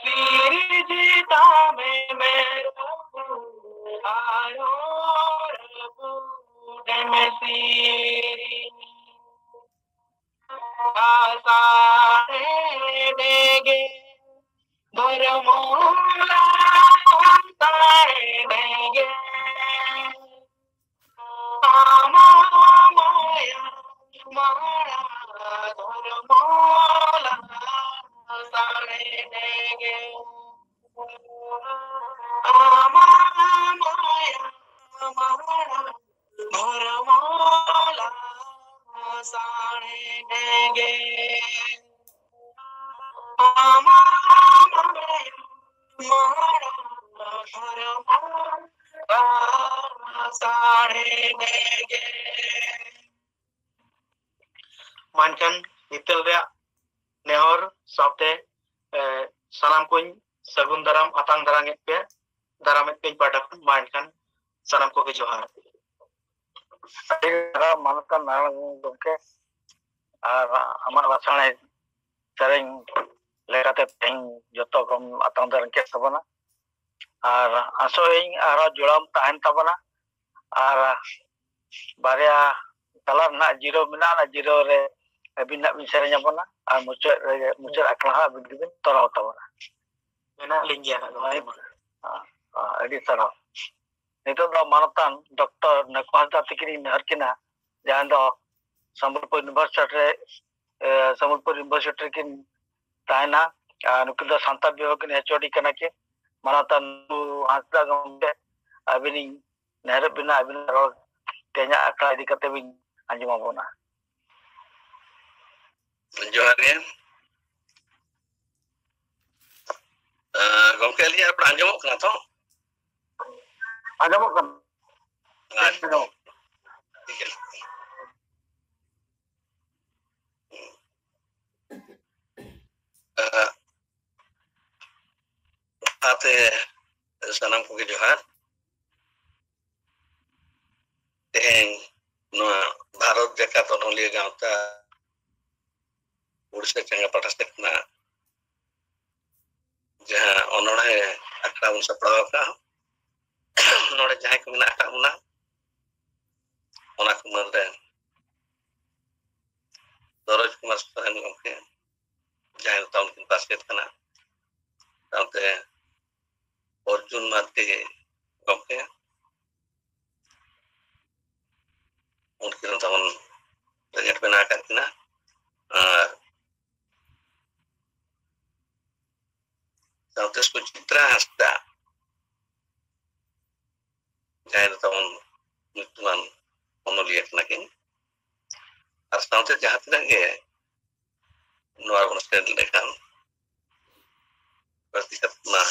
ᱥᱤᱨᱤᱡ ᱛᱟᱢᱮ ᱢᱮᱨᱚᱢ ᱟᱨᱚ ᱨᱟᱹᱯᱩᱫ ᱮᱢ ᱥᱤᱨᱤᱡ᱾ ᱟᱥᱟᱲ ᱮᱸᱰᱮᱜᱮ ᱫᱷᱚᱨᱢᱚ ᱞᱟᱦᱟᱱᱛᱟᱲ ᱮᱸᱰᱮᱜᱮ ᱟᱢᱟᱜ ᱢᱟᱭᱟ ᱢᱟᱨᱟ ᱫᱷᱚᱨᱢᱚ ᱞᱟᱦᱟᱱᱛᱟᱲ ᱮᱸᱰᱮᱜᱮ ᱟᱢᱟᱜ ᱢᱟᱭᱟ ᱢᱟᱨᱟ ᱫᱷᱚᱨᱢᱚ ᱞᱟᱦᱟᱱᱛᱟᱲ ᱮᱸᱰᱮᱜᱮ ᱟᱢᱟᱜ ᱢᱟ ᱮᱱᱠᱷᱟᱱ ᱦᱤᱛᱟᱹᱞ ᱨᱮᱭᱟᱜ ᱱᱮᱦᱚᱨ ᱥᱟᱶᱛᱮ, ᱮ, ᱥᱟᱱᱟᱢ ᱠᱚᱧ ᱥᱟᱹᱜᱩᱱ ᱫᱟᱨᱟᱢ, ᱟᱛᱟᱝ ᱫᱟᱨᱟᱢᱮᱫ ᱯᱮᱭᱟ, ᱫᱟᱨᱟᱢᱮᱫ ᱯᱮᱭᱟᱧ ᱯᱟᱦᱴᱟ ᱠᱷᱚᱱ᱾ ᱢᱟ ᱮᱱᱠᱷᱟᱱ ᱥᱟᱱᱟᱢ ᱠᱚᱜᱮ ᱡᱚᱦᱟᱨ᱾ ᱟᱹᱰᱤ ᱥᱟᱨᱦᱟᱣ ᱢᱟᱱᱚᱛᱟᱱ ᱱᱟᱨᱟᱭᱚᱱ ᱜᱚᱢᱠᱮ, ᱟᱨ ᱟᱢᱟᱜ ᱞᱟᱥᱟᱬᱦᱮᱫ ᱥᱮᱨᱮᱧ ᱞᱮᱠᱟᱛᱮ ᱛᱮᱦᱮᱧ ᱡᱚᱛᱚ ᱠᱚᱢ ᱟᱛᱟᱝ ᱫᱟᱨᱟᱢ ᱠᱮᱫ ᱛᱟᱵᱚᱱᱟ᱾ ᱟᱨ ᱟᱥᱚᱜ ᱟᱹᱧ ᱟᱨᱦᱚᱸ ᱡᱚᱲᱟᱣ ᱛᱟᱦᱮᱱ ᱛᱟᱵᱚᱱᱟ᱾ ᱟᱨ ᱵᱟᱨᱭᱟ ᱛᱟᱞᱟ ᱨᱮᱱᱟᱜ ᱡᱤᱨᱟᱹᱣ ᱢᱮᱱᱟᱜᱼᱟ, ᱚᱱᱟ ᱡᱤᱨᱟᱹᱣ ᱨᱮ ᱟᱹᱵᱤᱱ ᱱᱟᱜ ᱵᱤᱱ ᱥᱮᱨᱮᱧ ᱟᱵᱚᱱᱟ ᱟᱨ ᱢᱩᱪᱟᱹᱫ ᱨᱮ, ᱢᱩᱪᱟᱹᱫ ᱟᱠᱷᱲᱟ ᱦᱚᱸ ᱟᱹᱵᱤᱱ ᱜᱮᱵᱤᱱ ᱛᱚᱨᱟᱣ ᱛᱟᱵᱚᱱᱟ᱾ ᱢᱮᱱᱟᱜ ᱞᱤᱧ ᱜᱮᱭᱟ ᱱᱟᱜ ᱜᱚᱢᱠᱮ ᱢᱟ᱾ ᱟᱹᱰᱤ ᱥᱟᱨᱦᱟᱣ᱾ ᱱᱤᱛᱚᱜ ᱫᱚ ᱢᱟᱱᱚᱛᱟᱱ ᱰᱚᱠᱴᱚᱨ ᱱᱟᱹᱠᱩ ᱦᱟᱸᱥᱫᱟ ᱛᱤᱠᱤᱱ ᱤᱧ ᱱᱮᱦᱚᱨ ᱠᱤᱱᱟ, ᱡᱟᱦᱟᱸ ᱫᱚ ᱥᱚᱢᱵᱚᱞᱯᱩᱨ ᱤᱭᱩᱱᱤᱵᱷᱟᱨᱥᱤᱴᱤ ᱨᱮ, ᱮ, ᱥᱚᱢᱵᱚᱞᱯᱩᱨ ᱤᱭᱩᱱᱤᱵᱷᱟᱨᱥᱤᱴᱤ ᱨᱮᱠᱤᱱ ᱛᱟᱦᱮᱱᱟ᱾ ᱟᱨ ᱱᱩᱠᱤᱱ ᱫᱚ ᱥᱟᱱᱛᱟᱲ ᱵᱤᱵᱷᱟᱜᱽ ᱠᱤᱱ ᱮᱪ ᱳ ᱰᱤ ᱠᱟᱱᱟ ᱠᱤᱱ᱾ ᱢᱟᱱᱚᱛᱟᱱ ᱱᱟᱹᱠᱩ ᱦᱟᱸᱥᱫᱟ ᱜᱚᱢᱠᱮ, ᱟᱹᱵᱤᱱᱤᱧ ᱱᱮᱦᱚᱨᱚᱜ ᱵᱤᱱᱟ, ᱟᱹᱵᱤᱱᱟᱜ ᱨᱚᱲ ᱛᱮᱦᱮᱧᱟᱜ ᱟᱠᱷᱲᱟ ᱤᱫᱤ ᱠᱟᱛᱮ ᱵᱤᱱ ᱟᱸᱡᱚᱢ ᱟᱵᱚᱱᱟ᱾ ᱡᱚᱦᱟᱨ ᱜᱮ᱾ ᱮ, ᱜᱚᱢᱠᱮ, ᱟᱹᱞᱤᱧᱟᱜ ᱨᱚᱲ ᱟᱸᱡᱚᱢᱚᱜ ᱠᱟᱱᱟ ᱛᱚ? ᱟᱸᱡᱚᱢᱚᱜ ᱠᱟᱱᱟ᱾ ᱟᱪᱪᱷᱟ᱾ ᱟᱸᱡᱚᱢᱚᱜ ᱠᱟᱱᱟ᱾ ᱴᱷᱤᱠ ᱜᱮᱭᱟ᱾ ᱮ, ᱞᱟᱦᱟᱛᱮ ᱥᱟᱱᱟᱢ ᱠᱚᱜᱮ ᱡᱚᱦᱟᱨ᱾ ᱛᱮᱦᱮᱧ ᱱᱚᱣᱟ ᱵᱷᱟᱨᱚᱛ ᱡᱟᱠᱟᱛ ᱚᱱᱚᱞᱤᱭᱟᱹ ᱜᱟᱶᱛᱟ ᱩᱲᱤᱥᱥᱟ ᱪᱟᱸᱜᱟ ᱯᱟᱦᱴᱟ ᱥᱮᱫ ᱠᱷᱚᱱᱟᱜ ᱡᱟᱦᱟᱸ ᱚᱱᱚᱬᱦᱮ ᱟᱠᱷᱲᱟ ᱵᱚᱱ ᱥᱟᱯᱲᱟᱣ ᱟᱠᱟᱫᱼᱟ, ᱱᱚᱰᱮ ᱡᱟᱦᱟᱸᱭ ᱠᱚ ᱢᱮᱱᱟᱜ ᱟᱠᱟᱫ ᱵᱚᱱᱟ, ᱚᱱᱟ ᱠᱚ ᱢᱩᱫᱽᱨᱮ ᱥᱚᱨᱳᱡᱽ ᱠᱩᱢᱟᱨ ᱥᱚᱨᱮᱱ ᱜᱚᱢᱠᱮ, ᱡᱟᱦᱟᱸᱭ ᱫᱚ ᱛᱟᱵᱚᱱ ᱠᱤᱱ ᱯᱟᱥᱮᱛ ᱠᱟᱱᱟ, ᱥᱟᱶᱛᱮ ᱚᱨᱡᱩᱱ ᱢᱟᱨᱰᱤ ᱜᱚᱢᱠᱮ, ᱩᱱᱠᱤᱱ ᱦᱚᱸ ᱛᱟᱵᱚᱱ ᱨᱮᱸᱜᱮᱡ ᱢᱮᱱᱟᱜ ᱟᱠᱟᱫ ᱠᱤᱱᱟ᱾ ᱟᱨ ᱥᱟᱶᱛᱮ ᱥᱩᱪᱤᱛᱨᱟ ᱦᱟᱸᱥᱫᱟ, ᱡᱟᱦᱟᱸᱭ ᱫᱚ ᱛᱟᱵᱚᱱ ᱧᱩᱛᱩᱢᱟᱱ ᱚᱱᱚᱞᱤᱭᱟᱹ ᱠᱟᱱᱟ ᱠᱤᱱ᱾ ᱟᱨ ᱥᱟᱶᱛᱮ ᱡᱟᱦᱟᱸ ᱛᱤᱱᱟᱹᱜ ᱜᱮ ᱱᱚᱣᱟ ᱨᱮᱵᱚᱱ ᱥᱮᱞᱮᱫ ᱞᱮᱠᱷᱟᱱ ᱵᱟᱹᱲᱛᱤ ᱠᱟᱛᱮ ᱢᱟ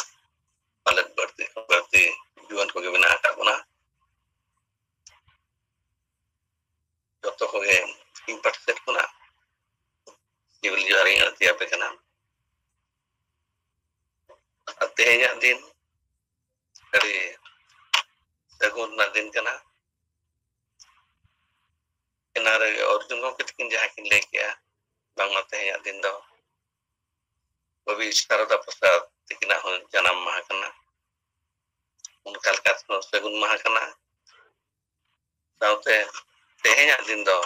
ᱯᱟᱞᱮᱫ ᱵᱟᱹᱲᱛᱤ ᱠᱷᱚᱱ ᱵᱟᱹᱲᱛᱤ ᱡᱩᱣᱟᱹᱱ ᱠᱚᱜᱮ ᱢᱮᱱᱟᱜ ᱟᱠᱟᱫ ᱵᱚᱱᱟ᱾ ᱡᱚᱛᱚ ᱠᱚᱜᱮ ᱤᱧ ᱯᱟᱦᱴᱟ ᱥᱮᱫ ᱠᱷᱚᱱᱟᱜ ᱥᱤᱵᱤᱞ ᱡᱚᱦᱟᱨ ᱤᱧ ᱟᱹᱲᱛᱤ ᱟᱯᱮ ᱠᱟᱱᱟ᱾ ᱟᱨ ᱛᱮᱦᱮᱧᱟᱜ ᱫᱤᱱ ᱟᱹᱰᱤ ᱥᱟᱹᱜᱩᱱ ᱨᱮᱱᱟᱜ ᱫᱤᱱ ᱠᱟᱱᱟ᱾ ᱮᱱᱟᱝ ᱨᱮ ᱚᱨᱡᱩᱱ ᱜᱚᱢᱠᱮ ᱛᱟᱹᱠᱤᱱ ᱡᱟᱦᱟᱸ ᱠᱤᱱ ᱞᱟᱹᱭ ᱠᱮᱜᱼᱟ, ᱵᱟᱝᱢᱟ ᱛᱮᱦᱮᱧᱟᱜ ᱫᱤᱱ ᱫᱚ ᱠᱚᱵᱤ ᱥᱟᱨᱚᱫᱟ ᱯᱨᱚᱥᱟᱫᱽ ᱛᱟᱹᱠᱤᱱᱟᱜ ᱦᱚᱸ ᱡᱟᱱᱟᱢ ᱢᱟᱦᱟ ᱠᱟᱱᱟ᱾ ᱚᱱᱠᱟ ᱞᱮᱠᱟᱛᱮ ᱥᱟᱹᱜᱩᱱ ᱢᱟᱦᱟ ᱠᱟᱱᱟ᱾ ᱥᱟᱶᱛᱮ ᱛᱮᱦᱮᱧᱟᱜ ᱫᱤᱱ ᱫᱚ,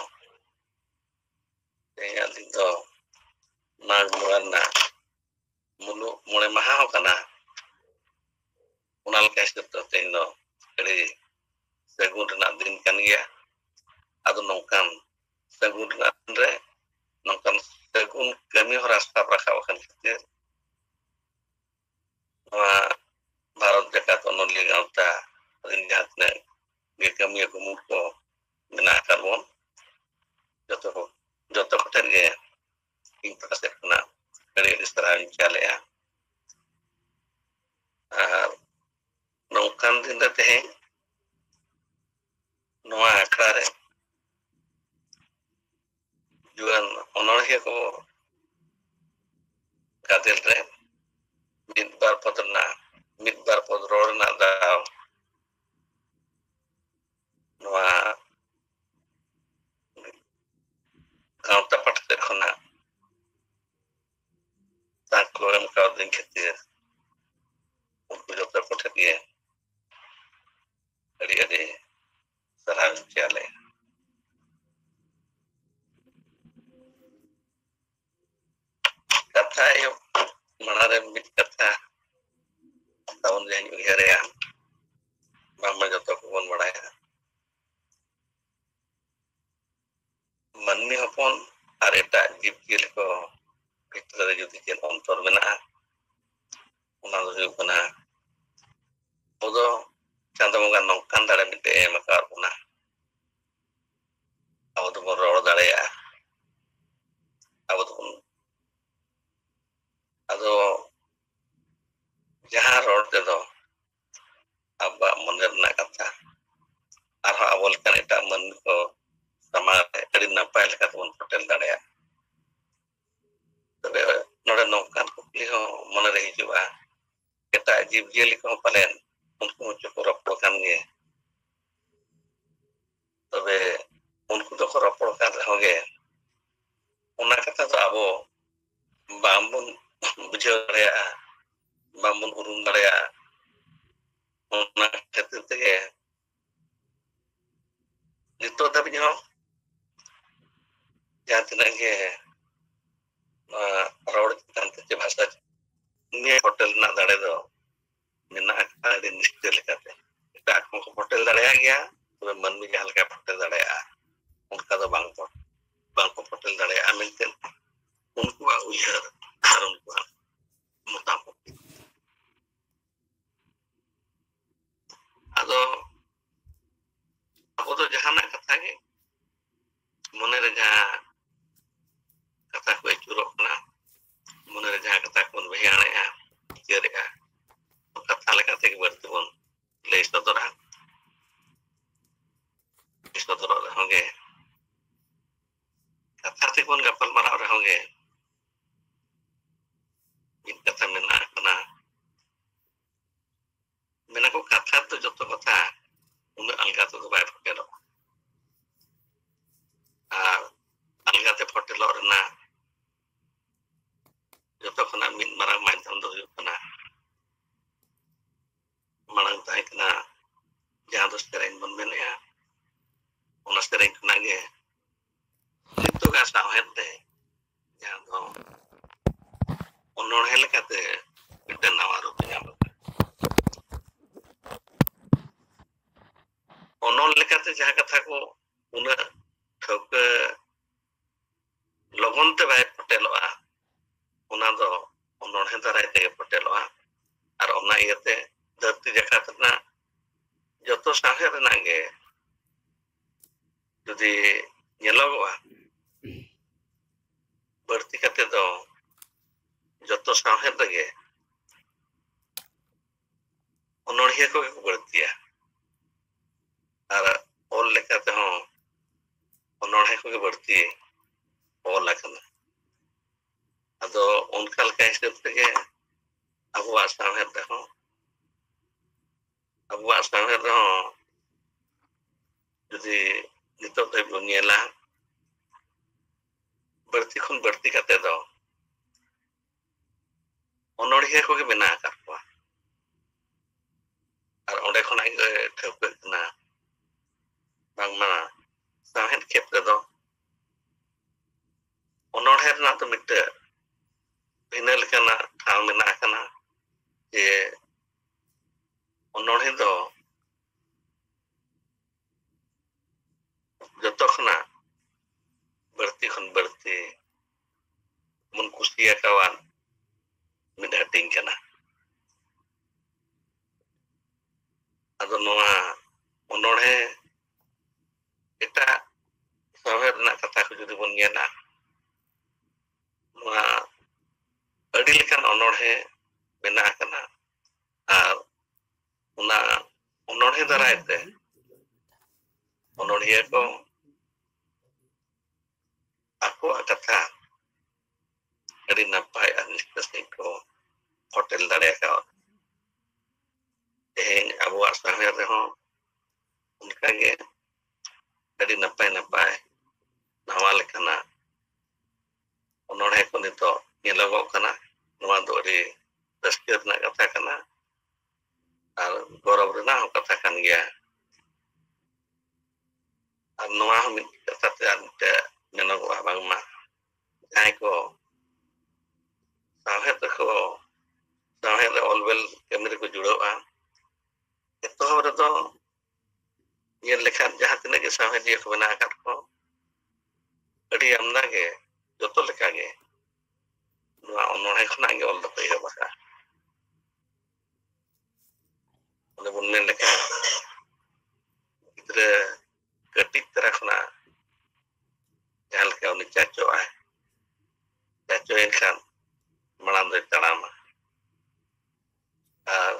ᱛᱮᱦᱮᱧᱟᱜ ᱫᱤᱱ ᱫᱚ ᱢᱟᱜᱽ ᱵᱚᱸᱜᱟ ᱨᱮᱱᱟᱜ ᱢᱩᱞᱩᱜ ᱢᱚᱬᱮ ᱢᱟᱦᱟ ᱦᱚᱸ ᱠᱟᱱᱟ᱾ ᱚᱱᱟ ᱞᱮᱠᱟ ᱦᱤᱥᱟᱹᱵ ᱛᱮ ᱛᱮᱦᱮᱧ ᱫᱚ ᱟᱹᱰᱤ ᱥᱟᱹᱜᱩᱱ ᱨᱮᱱᱟᱜ ᱫᱤᱱ ᱠᱟᱱ ᱜᱮᱭᱟ᱾ ᱟᱫᱚ ᱱᱚᱝᱠᱟᱱ ᱥᱟᱹᱜᱩᱱ ᱨᱮᱱᱟᱜ ᱫᱤᱱ ᱨᱮ ᱱᱚᱝᱠᱟᱱ ᱥᱟᱹᱜᱩᱱ ᱠᱟᱹᱢᱤ ᱦᱚᱨᱟ ᱥᱟᱵ ᱨᱟᱠᱟᱵ ᱟᱠᱟᱱ ᱠᱷᱟᱹᱛᱤᱨ ᱱᱚᱣᱟ ᱵᱷᱟᱨᱚᱛ ᱡᱟᱠᱟᱛ ᱚᱱᱚᱞᱤᱭᱟᱹ ᱜᱟᱶᱛᱟ ᱨᱮᱱ ᱡᱟᱦᱟᱸ ᱛᱤᱱᱟᱹᱜ ᱜᱮ ᱠᱟᱹᱢᱤᱭᱟᱹ ᱠᱚ ᱢᱩᱞ ᱠᱚ ᱢᱮᱱᱟᱜ ᱟᱠᱟᱫ ᱵᱚᱱ, ᱡᱚᱛᱚ ᱠᱚ, ᱡᱚᱛᱚ ᱠᱚᱴᱷᱮᱱ ᱜᱮ ᱤᱧ ᱯᱟᱦᱴᱟ ᱥᱮᱫ ᱠᱷᱚᱱᱟᱜ ᱟᱹᱰᱤ ᱟᱹᱰᱤ ᱥᱟᱨᱦᱟᱣ ᱤᱧ ᱪᱟᱞᱮᱜᱼᱟ᱾ ᱟᱨ ᱱᱚᱝᱠᱟᱱ ᱫᱤᱱ ᱨᱮ ᱛᱮᱦᱮᱧ ᱱᱚᱣᱟ ᱟᱠᱷᱲᱟ ᱨᱮ ᱡᱩᱣᱟᱹᱱ ᱚᱱᱚᱬᱦᱤᱭᱟᱹ ᱠᱚ ᱜᱟᱫᱮᱞ ᱨᱮ ᱢᱤᱫ ᱵᱟᱨ ᱯᱚᱫ ᱨᱮᱱᱟᱜ, ᱢᱤᱫ ᱵᱟᱨ ᱯᱚᱫ ᱨᱚᱲ ᱨᱮᱱᱟᱜ ᱫᱟᱣ ᱱᱚᱣᱟ ᱜᱟᱶᱛᱟ ᱯᱟᱦᱴᱟ ᱥᱮᱫ ᱠᱷᱚᱱᱟᱜ ᱛᱟᱠᱚ ᱮᱢ ᱠᱟᱣᱫᱤᱧ ᱠᱷᱟᱹᱛᱤᱨ ᱩᱱᱠᱩ ᱡᱚᱛᱚ ᱠᱚᱴᱷᱮᱱ ᱜᱮ ᱟᱹᱰᱤ ᱟᱹᱰᱤ ᱥᱟᱨᱦᱟᱣ ᱤᱧ ᱪᱟᱞᱮ᱾ ᱠᱟᱛᱷᱟ ᱮᱦᱚᱵ ᱢᱟᱲᱟᱝ ᱨᱮ ᱢᱤᱫ ᱠᱟᱛᱷᱟ ᱛᱟᱵᱚᱱ ᱡᱟᱦᱟᱸᱧ ᱩᱭᱦᱟᱹᱨᱮᱜᱼᱟ, ᱵᱟᱝᱢᱟ ᱡᱚᱛᱚ ᱠᱚᱵᱚᱱ ᱵᱟᱲᱟᱭᱟ, ᱢᱟᱹᱱᱢᱤ ᱦᱚᱯᱚᱱ ᱟᱨ ᱮᱴᱟᱜ ᱡᱤᱵᱽ ᱡᱤᱭᱟᱹᱞᱤ ᱠᱚ ᱵᱷᱤᱛᱨᱤ ᱨᱮ ᱡᱩᱫᱤ ᱪᱮᱫ ᱚᱱᱛᱚᱨ ᱢᱮᱱᱟᱜᱼᱟ, ᱚᱱᱟ ᱫᱚ ᱦᱩᱭᱩᱜ ᱠᱟᱱᱟ, ᱟᱵᱚ ᱫᱚ ᱪᱟᱸᱫᱚ ᱵᱚᱸᱜᱟ ᱱᱚᱝᱠᱟᱱ ᱫᱟᱲᱮ ᱢᱤᱫᱴᱮᱡ ᱮ ᱮᱢ ᱟᱠᱟᱫ ᱵᱚᱱᱟ᱾ ᱟᱵᱚ ᱫᱚᱵᱚᱱ ᱨᱚᱲ ᱫᱟᱲᱮᱭᱟᱜᱼᱟ, ᱟᱵᱚ ᱫᱚᱵᱚᱱ, ᱟᱫᱚ ᱡᱟᱦᱟᱸ ᱨᱚᱲ ᱛᱮᱫᱚ ᱟᱵᱚᱣᱟᱜ ᱢᱚᱱᱮ ᱨᱮᱱᱟᱜ ᱠᱟᱛᱷᱟ ᱟᱨᱦᱚᱸ ᱟᱵᱚ ᱞᱮᱠᱟᱱ ᱮᱴᱟᱜ ᱢᱟᱹᱱᱢᱤ ᱠᱚ ᱥᱟᱢᱟᱝ ᱨᱮ ᱟᱹᱰᱤ ᱱᱟᱯᱟᱭ ᱞᱮᱠᱟ ᱛᱮᱵᱚᱱ ᱯᱷᱚᱴᱮᱞ ᱫᱟᱲᱮᱭᱟᱜᱼᱟ᱾ ᱛᱚᱵᱮ ᱱᱚᱰᱮ ᱱᱚᱝᱠᱟᱱ ᱠᱩᱠᱞᱤ ᱦᱚᱸ ᱢᱚᱱᱮᱨᱮ ᱦᱤᱡᱩᱜᱼᱟ, ᱮᱴᱟᱜ ᱡᱤᱵᱽᱼᱡᱤᱭᱟᱹᱞᱤ ᱠᱚᱦᱚᱸ ᱯᱟᱞᱮᱱ ᱩᱱᱠᱩ ᱦᱚᱸ ᱪᱚᱠᱚ ᱨᱚᱯᱚᱲ ᱠᱟᱱ ᱜᱮ᱾ ᱛᱚᱵᱮ ᱩᱱᱠᱩ ᱫᱚᱠᱚ ᱨᱚᱯᱚᱲ ᱠᱟᱱ ᱨᱮᱦᱚᱸ ᱜᱮ, ᱚᱱᱟ ᱠᱟᱛᱷᱟ ᱫᱚ ᱟᱵᱚ ᱵᱟᱝᱵᱚᱱ ᱵᱩᱡᱷᱟᱹᱣ ᱫᱟᱲᱮᱭᱟᱜᱼᱟ, ᱵᱟᱝᱵᱚᱱ ᱩᱨᱩᱢ ᱫᱟᱲᱮᱭᱟᱜᱼᱟ᱾ ᱚᱱᱟ ᱠᱷᱟᱹᱛᱤᱨ ᱛᱮᱜᱮ ᱱᱤᱛᱚᱜ ᱫᱷᱟᱹᱵᱤᱡ ᱦᱚᱸ ᱡᱟᱦᱟᱸ ᱛᱤᱱᱟᱹᱜ ᱜᱮ ᱱᱚᱣᱟ ᱨᱚᱲ ᱪᱮᱛᱟᱱ ᱛᱮ ᱪᱮ ᱵᱷᱟᱥᱟ ᱱᱤᱭᱟᱹ ᱯᱷᱚᱴᱮᱞ ᱨᱮᱱᱟᱜ ᱫᱟᱲᱮ ᱫᱚ ᱢᱮᱱᱟᱜ ᱟᱠᱟᱫᱟ ᱟᱹᱰᱤ ᱱᱤᱥᱪᱟᱹ ᱞᱮᱠᱟᱛᱮ᱾ ᱮᱴᱟᱜ ᱠᱚᱦᱚᱸ ᱠᱚ ᱯᱷᱚᱴᱮᱞ ᱫᱟᱲᱮᱭᱟᱜ ᱜᱮᱭᱟ, ᱛᱚᱵᱮ ᱢᱟᱹᱱᱢᱤ ᱡᱟᱦᱟᱸ ᱞᱮᱠᱟᱭ ᱯᱷᱚᱴᱮᱞ ᱫᱟᱲᱮᱭᱟᱜᱼᱟ, ᱚᱱᱠᱟ ᱫᱚ ᱵᱟᱝ ᱠᱚ, ᱵᱟᱝ ᱠᱚ ᱯᱷᱚᱴᱮᱞ ᱫᱟᱲᱮᱭᱟᱜᱼᱟ ᱢᱮᱱᱛᱮ ᱩᱱᱠᱩᱣᱟᱜ ᱩᱭᱦᱟᱹᱨ ᱟᱨ ᱩᱱᱠᱩᱣᱟᱜ ᱢᱚᱛᱟᱢᱚᱛ᱾ ᱟᱫᱚ ᱟᱵᱚ ᱫᱚ ᱡᱟᱦᱟᱱᱟᱜ ᱠᱟᱛᱷᱟ ᱜᱮ, ᱢᱚᱱᱮᱨᱮ ᱡᱟᱦᱟᱸ ᱠᱟᱛᱷᱟ ᱠᱚ ᱟᱹᱪᱩᱨᱚᱜ ᱠᱟᱱᱟ, ᱢᱚᱱᱮᱨᱮ ᱡᱟᱦᱟᱸ ᱠᱟᱛᱷᱟ ᱠᱚᱵᱚᱱ ᱵᱷᱮᱭᱟᱲᱮᱜᱼᱟ, ᱩᱭᱦᱟᱹᱨᱮᱜᱼᱟ, ᱠᱟᱛᱷᱟ ᱞᱮᱠᱟ ᱛᱮᱜᱮ ᱵᱟᱹᱲᱛᱤ ᱵᱚᱱ ᱞᱟᱹᱭ ᱥᱚᱫᱚᱨᱟ, ᱞᱟᱹᱭ ᱥᱚᱫᱚᱨᱚᱜ ᱨᱮᱦᱚᱸ ᱜᱮ, ᱠᱟᱛᱷᱟ ᱛᱮᱵᱚᱱ ᱜᱟᱯᱟᱞ ᱢᱟᱨᱟᱣ ᱨᱮᱦᱚᱸ ᱜᱮ, ᱢᱤᱫ ᱠᱟᱛᱷᱟ ᱢᱮᱱᱟᱜ ᱠᱟᱱᱟ, ᱢᱮᱱᱟ ᱠᱚ ᱠᱟᱛᱷᱟ ᱫᱚ ᱡᱚᱛᱚ ᱠᱟᱛᱷᱟ ᱩᱱᱟᱹᱜ ᱟᱞᱜᱟ ᱛᱮᱫᱚ ᱵᱟᱭ ᱯᱷᱚᱴᱮᱞᱚᱜᱼᱟ᱾ ᱟᱨ ᱟᱞᱜᱟᱛᱮ ᱯᱷᱚᱴᱮᱞᱚᱜ ᱨᱮᱱᱟᱜ ᱡᱚᱛᱚ ᱠᱷᱚᱱᱟᱜ ᱢᱤᱫ ᱢᱟᱨᱟᱝ ᱢᱟᱫᱽᱫᱷᱚᱢ ᱫᱚ ᱦᱩᱭᱩᱜ ᱠᱟᱱᱟ, ᱢᱟᱲᱟᱝ ᱛᱟᱦᱮᱸ ᱠᱟᱱᱟ ᱡᱟᱦᱟᱸ ᱫᱚ ᱥᱮᱨᱮᱧ ᱵᱚᱱ ᱢᱮᱱᱮᱫᱼᱟ, ᱚᱱᱟ ᱥᱮᱨᱮᱧ ᱠᱷᱚᱱᱟᱜ ᱜᱮ ᱱᱤᱛᱚᱜᱟᱜ ᱥᱟᱶᱦᱮᱫ ᱨᱮ ᱡᱟᱦᱟᱸ ᱫᱚ ᱚᱱᱚᱬᱦᱮ ᱞᱮᱠᱟᱛᱮ ᱢᱤᱫᱴᱮᱱ ᱱᱟᱣᱟ ᱨᱩᱯ ᱧᱟᱢ ᱟᱠᱟᱱᱟ᱾ ᱚᱱᱚᱞ ᱞᱮᱠᱟᱛᱮ ᱡᱟᱦᱟᱸ ᱠᱟᱛᱷᱟ ᱠᱚ ᱩᱱᱟᱹᱜ ᱴᱷᱟᱹᱣᱠᱟᱹ ᱞᱚᱜᱚᱱ ᱛᱮ ᱵᱟᱭ ᱯᱷᱚᱴᱮᱞᱚᱜᱼᱟ, ᱚᱱᱟ ᱫᱚ ᱚᱱᱚᱬᱦᱮ ᱫᱟᱨᱟᱭ ᱛᱮᱜᱮ ᱯᱷᱚᱴᱮᱞᱚᱜᱼᱟ᱾ ᱟᱨ ᱚᱱᱟ ᱤᱭᱟᱹᱛᱮ ᱫᱷᱟᱹᱨᱛᱤ ᱡᱟᱠᱟᱛ ᱨᱮᱱᱟᱜ ᱡᱚᱛᱚ ᱥᱟᱶᱦᱮᱫ ᱨᱮᱱᱟᱜ ᱜᱮ ᱡᱩᱫᱤ ᱧᱮᱞᱚᱜᱚᱜᱼᱟ, ᱵᱟᱹᱲᱛᱤ ᱠᱟᱛᱮ ᱫᱚ ᱡᱚᱛᱚ ᱥᱟᱶᱦᱮᱫ ᱨᱮᱜᱮ ᱤᱭᱟᱹ ᱠᱚᱜᱮ ᱠᱚ ᱵᱟᱹᱲᱛᱤᱭᱟ᱾ ᱟᱨ ᱚᱞ ᱞᱮᱠᱟ ᱛᱮᱦᱚᱸ ᱚᱱᱚᱬᱦᱮ ᱠᱚᱜᱮ ᱵᱟᱹᱲᱛᱤ ᱚᱞ ᱟᱠᱟᱱᱟ᱾ ᱟᱫᱚ ᱚᱱᱠᱟ ᱞᱮᱠᱟ ᱦᱤᱥᱟᱹᱵ ᱛᱮᱜᱮ ᱟᱵᱚᱣᱟᱜ ᱥᱟᱶᱦᱮᱫ ᱨᱮᱦᱚᱸ, ᱟᱵᱚᱣᱟᱜ ᱥᱟᱶᱦᱮᱫ ᱨᱮᱦᱚᱸ ᱡᱩᱫᱤ ᱱᱤᱛᱚᱜ ᱫᱷᱟᱹᱵᱤᱡ ᱵᱚᱱ ᱧᱮᱞᱟ, ᱵᱟᱹᱲᱛᱤ ᱠᱷᱚᱱ ᱵᱟᱹᱲᱛᱤ ᱠᱟᱛᱮ ᱫᱚ ᱚᱱᱚᱬᱦᱤᱭᱟᱹ ᱠᱚᱜᱮ ᱢᱮᱱᱟᱜ ᱟᱠᱟᱫ ᱠᱚᱣᱟ᱾ ᱟᱨ ᱚᱸᱰᱮ ᱠᱷᱚᱱᱟᱜ ᱜᱮ ᱴᱷᱟᱹᱣᱠᱟᱹᱜ ᱠᱟᱱᱟ ᱵᱟᱝᱢᱟ ᱥᱟᱶᱦᱮᱫ ᱠᱷᱮᱛ ᱨᱮᱫᱚ ᱚᱱᱚᱬᱦᱮ ᱨᱮᱱᱟᱜ ᱫᱚ ᱢᱤᱫᱴᱟᱹᱝ ᱵᱷᱤᱱᱟᱹ ᱞᱮᱠᱟᱱᱟᱜ ᱴᱷᱟᱶ ᱢᱮᱱᱟᱜ ᱟᱠᱟᱱᱟ, ᱡᱮ ᱚᱱᱚᱬᱦᱮ ᱫᱚ ᱡᱚᱛᱚ ᱠᱷᱚᱱᱟᱜ ᱵᱟᱹᱲᱛᱤ ᱠᱷᱚᱱ ᱵᱟᱹᱲᱛᱤ ᱵᱚᱱ ᱠᱩᱥᱤᱭᱟᱠᱟᱣᱟᱱ ᱢᱤᱫ ᱦᱟᱹᱴᱤᱧ ᱠᱟᱱᱟ᱾ ᱟᱫᱚ ᱱᱚᱣᱟ ᱚᱱᱚᱬᱦᱮ ᱮᱴᱟᱜ ᱥᱟᱶᱦᱮᱫ ᱨᱮᱱᱟᱜ ᱠᱟᱛᱷᱟ ᱠᱚ ᱡᱩᱫᱤ ᱵᱚᱱ ᱧᱮᱞᱟ, ᱱᱚᱣᱟ ᱟᱹᱰᱤ ᱞᱮᱠᱟᱱ ᱚᱱᱚᱬᱦᱮ ᱢᱮᱱᱟᱜ ᱟᱠᱟᱱᱟ᱾ ᱟᱨ ᱚᱱᱟ ᱚᱱᱚᱬᱦᱮ ᱫᱟᱨᱟᱭ ᱛᱮ ᱚᱱᱚᱬᱦᱤᱭᱟᱹ ᱠᱚ ᱟᱠᱚᱣᱟᱜ ᱠᱟᱛᱷᱟ ᱟᱹᱰᱤ ᱱᱟᱯᱟᱭ ᱟᱨ ᱱᱤᱥᱴᱟᱹ ᱥᱟᱺᱦᱤᱡ ᱠᱚ ᱯᱷᱚᱴᱮᱞ ᱫᱟᱲᱮ ᱟᱠᱟᱣᱫᱟ᱾ ᱛᱮᱦᱮᱧ ᱟᱵᱚᱣᱟᱜ ᱥᱟᱶᱦᱮᱫ ᱨᱮᱦᱚᱸ ᱚᱱᱠᱟᱜᱮ ᱟᱹᱰᱤ ᱱᱟᱯᱟᱭ ᱱᱟᱯᱟᱭ ᱱᱟᱣᱟ ᱞᱮᱠᱟᱱᱟᱜ ᱚᱱᱚᱬᱦᱮ ᱠᱚ ᱱᱤᱛᱚᱜ ᱧᱮᱞᱚᱜᱚᱜ ᱠᱟᱱᱟ᱾ ᱱᱚᱣᱟ ᱫᱚ ᱟᱹᱰᱤ ᱨᱟᱹᱥᱠᱟᱹ ᱨᱮᱱᱟᱜ ᱠᱟᱛᱷᱟ ᱠᱟᱱᱟ ᱟᱨ ᱜᱚᱨᱚᱵᱽ ᱨᱮᱱᱟᱜ ᱦᱚᱸ ᱠᱟᱛᱷᱟ ᱠᱟᱱ ᱜᱮᱭᱟ᱾ ᱟᱨ ᱱᱚᱣᱟ ᱦᱚᱸ ᱢᱤᱫ ᱠᱟᱛᱷᱟ ᱛᱮ ᱟᱨ ᱢᱤᱫᱴᱮᱱ ᱢᱮᱱᱚᱜᱚᱜᱼᱟ, ᱵᱟᱝᱢᱟ ᱡᱟᱦᱟᱸᱭ ᱠᱚ ᱥᱟᱶᱦᱮᱫ ᱨᱮᱠᱚ, ᱥᱟᱶᱦᱮᱫ ᱨᱮ ᱚᱞ ᱵᱮᱞ ᱠᱟᱹᱢᱤ ᱨᱮᱠᱚ ᱡᱩᱲᱟᱹᱜᱼᱟ, ᱮᱛᱚᱦᱚᱵ ᱨᱮᱫᱚ ᱧᱮᱞ ᱞᱮᱠᱷᱟᱱ ᱡᱟᱦᱟᱸ ᱛᱤᱱᱟᱹᱜ ᱜᱮ ᱥᱟᱶᱦᱮᱫᱤᱭᱟᱹ ᱠᱚ ᱢᱮᱱᱟᱜ ᱟᱠᱟᱫ ᱠᱚ, ᱟᱹᱰᱤ ᱟᱢᱫᱟ ᱜᱮ, ᱡᱚᱛᱚ ᱞᱮᱠᱟ ᱜᱮ ᱱᱚᱣᱟ ᱚᱱᱚᱬᱦᱮ ᱠᱷᱚᱱᱟᱜ ᱜᱮ ᱚᱞ ᱫᱚᱠᱚ ᱮᱦᱚᱵ ᱟᱠᱟᱫᱼᱟ᱾ ᱚᱱᱮ ᱵᱚᱱ ᱢᱮᱱ ᱞᱮᱠᱷᱟᱱ ᱜᱤᱫᱽᱨᱟᱹ ᱠᱟᱹᱴᱤᱡ ᱛᱚᱨᱟ ᱠᱷᱚᱱᱟᱜ ᱡᱟᱦᱟᱸ ᱞᱮᱠᱟ ᱩᱱᱤ ᱪᱟᱪᱚᱜᱼᱟᱭ, ᱪᱟᱪᱚᱭᱮᱱ ᱠᱷᱟᱱ ᱢᱟᱲᱟᱝ ᱫᱚᱭ ᱛᱟᱲᱟᱢᱟ᱾ ᱟᱨ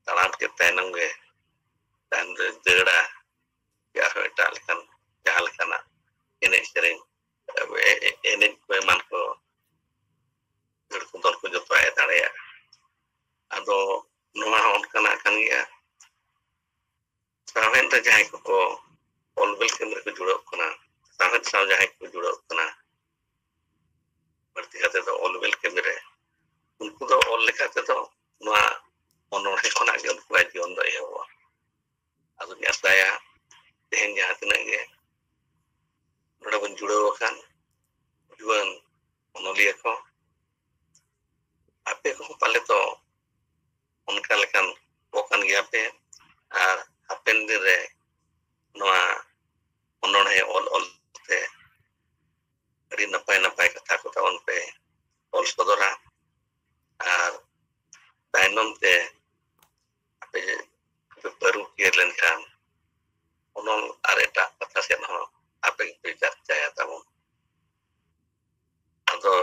ᱛᱟᱲᱟᱢ ᱱᱚᱣᱟ ᱦᱚᱸ ᱚᱱᱠᱟᱱᱟᱜ ᱠᱟᱱ ᱜᱮᱭᱟ᱾ ᱥᱟᱶᱦᱮᱫ ᱨᱮ ᱡᱟᱦᱟᱸᱭ ᱠᱚᱠᱚ ᱚᱞ ᱵᱮᱞ ᱠᱟᱹᱢᱤ ᱨᱮᱠᱚ ᱡᱩᱲᱟᱹᱜ ᱠᱟᱱᱟ, ᱥᱟᱶᱦᱮᱫ ᱥᱟᱶ ᱡᱟᱦᱟᱸᱭ ᱠᱚ ᱡᱩᱲᱟᱹᱜ ᱠᱟᱱᱟ, ᱵᱟᱹᱲᱛᱤ ᱠᱟᱛᱮ ᱫᱚ ᱚᱞ ᱵᱮᱞ ᱠᱟᱹᱢᱤ ᱨᱮ, ᱩᱱᱠᱩ ᱫᱚ ᱚᱞ ᱞᱮᱠᱟ ᱛᱮᱫᱚ ᱱᱚᱣᱟ ᱚᱱᱚᱬᱦᱮ ᱠᱷᱚᱱᱟᱜ ᱜᱮ ᱩᱱᱠᱩᱣᱟᱜ ᱡᱤᱭᱚᱱ ᱫᱚ ᱮᱦᱚᱵᱚᱜᱼᱟ᱾ ᱟᱫᱚᱧ ᱟᱥᱟᱭᱟ ᱛᱮᱦᱮᱧ ᱡᱟᱦᱟᱸ ᱛᱤᱱᱟᱹᱜ ᱜᱮ ᱱᱚᱰᱮ ᱵᱚᱱ ᱡᱩᱲᱟᱹᱣ ᱟᱠᱟᱱ ᱡᱩᱣᱟᱹᱱ ᱚᱱᱚᱞᱤᱭᱟᱹ ᱠᱚ, ᱟᱯᱮ ᱠᱚᱦᱚᱸ ᱯᱟᱞᱮ ᱛᱚ ᱚᱱᱠᱟ ᱞᱮᱠᱟᱱ ᱠᱚ ᱠᱟᱱ ᱜᱮᱭᱟ ᱯᱮ, ᱟᱨ ᱦᱟᱯᱮᱱ ᱫᱤᱱ ᱨᱮ ᱱᱚᱣᱟ ᱚᱱᱚᱬᱦᱮ ᱚᱞ ᱚᱞ ᱛᱮ ᱟᱹᱰᱤ ᱱᱟᱯᱟᱭ ᱱᱟᱯᱟᱭ ᱠᱟᱛᱷᱟ ᱠᱚ ᱛᱟᱵᱚᱱ ᱯᱮ ᱚᱞ ᱥᱚᱫᱚᱨᱟ, ᱟᱨ ᱛᱟᱭᱱᱚᱢ ᱛᱮ ᱟᱯᱮ ᱯᱮ ᱯᱟᱹᱨᱩᱠᱷᱤᱭᱟᱹ ᱞᱮᱱᱠᱷᱟᱱ ᱚᱱᱚᱞ ᱟᱨ ᱮᱴᱟᱜ ᱠᱟᱛᱷᱟ ᱥᱮᱫ ᱦᱚᱸ ᱟᱯᱮ ᱜᱮᱯᱮ ᱪᱟᱨᱪᱟᱭᱟ ᱛᱟᱵᱚᱱ᱾ ᱟᱫᱚ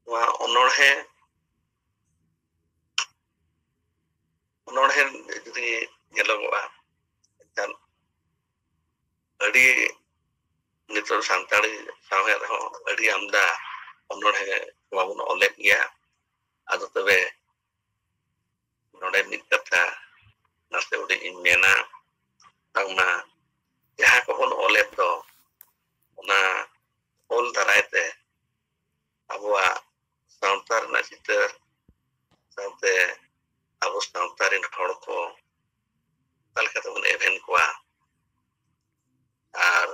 ᱱᱚᱣᱟ ᱚᱱᱚᱬᱦᱮ, ᱚᱱᱚᱬᱦᱮ ᱡᱩᱫᱤ ᱧᱮᱞᱚᱜᱚᱜᱼᱟ, ᱮᱱᱠᱷᱟᱱ ᱟᱹᱰᱤ ᱱᱤᱛᱚᱜ ᱥᱟᱱᱛᱟᱲᱤ ᱥᱟᱶᱦᱮᱫ ᱨᱮᱦᱚᱸ ᱟᱹᱰᱤ ᱟᱢᱫᱟ ᱚᱱᱚᱬᱦᱮ ᱠᱚᱢᱟ ᱵᱚᱱ ᱚᱞᱮᱫ ᱜᱮᱭᱟ᱾ ᱟᱫᱚ ᱛᱚᱵᱮ ᱱᱚᱰᱮ ᱢᱤᱫ ᱠᱟᱛᱷᱟ ᱱᱟᱥᱮ ᱦᱩᱰᱤᱧ ᱤᱧ ᱢᱮᱱᱟ, ᱵᱟᱝᱢᱟ ᱡᱟᱦᱟᱸ ᱠᱚᱵᱚᱱ ᱚᱞᱮᱫ ᱫᱚ, ᱚᱱᱟ ᱚᱞ ᱫᱟᱨᱟᱭ ᱛᱮ ᱟᱵᱚᱣᱟᱜ ᱥᱟᱶᱛᱟ ᱨᱮᱱᱟᱜ ᱪᱤᱛᱟᱹᱨ ᱥᱟᱶᱛᱮ ᱟᱵᱚ ᱥᱟᱶᱛᱟ ᱨᱮᱱ ᱦᱚᱲ ᱠᱚ ᱚᱠᱟ ᱞᱮᱠᱟ ᱛᱮᱵᱚᱱ ᱮᱵᱷᱮᱱ ᱠᱚᱣᱟ, ᱟᱨ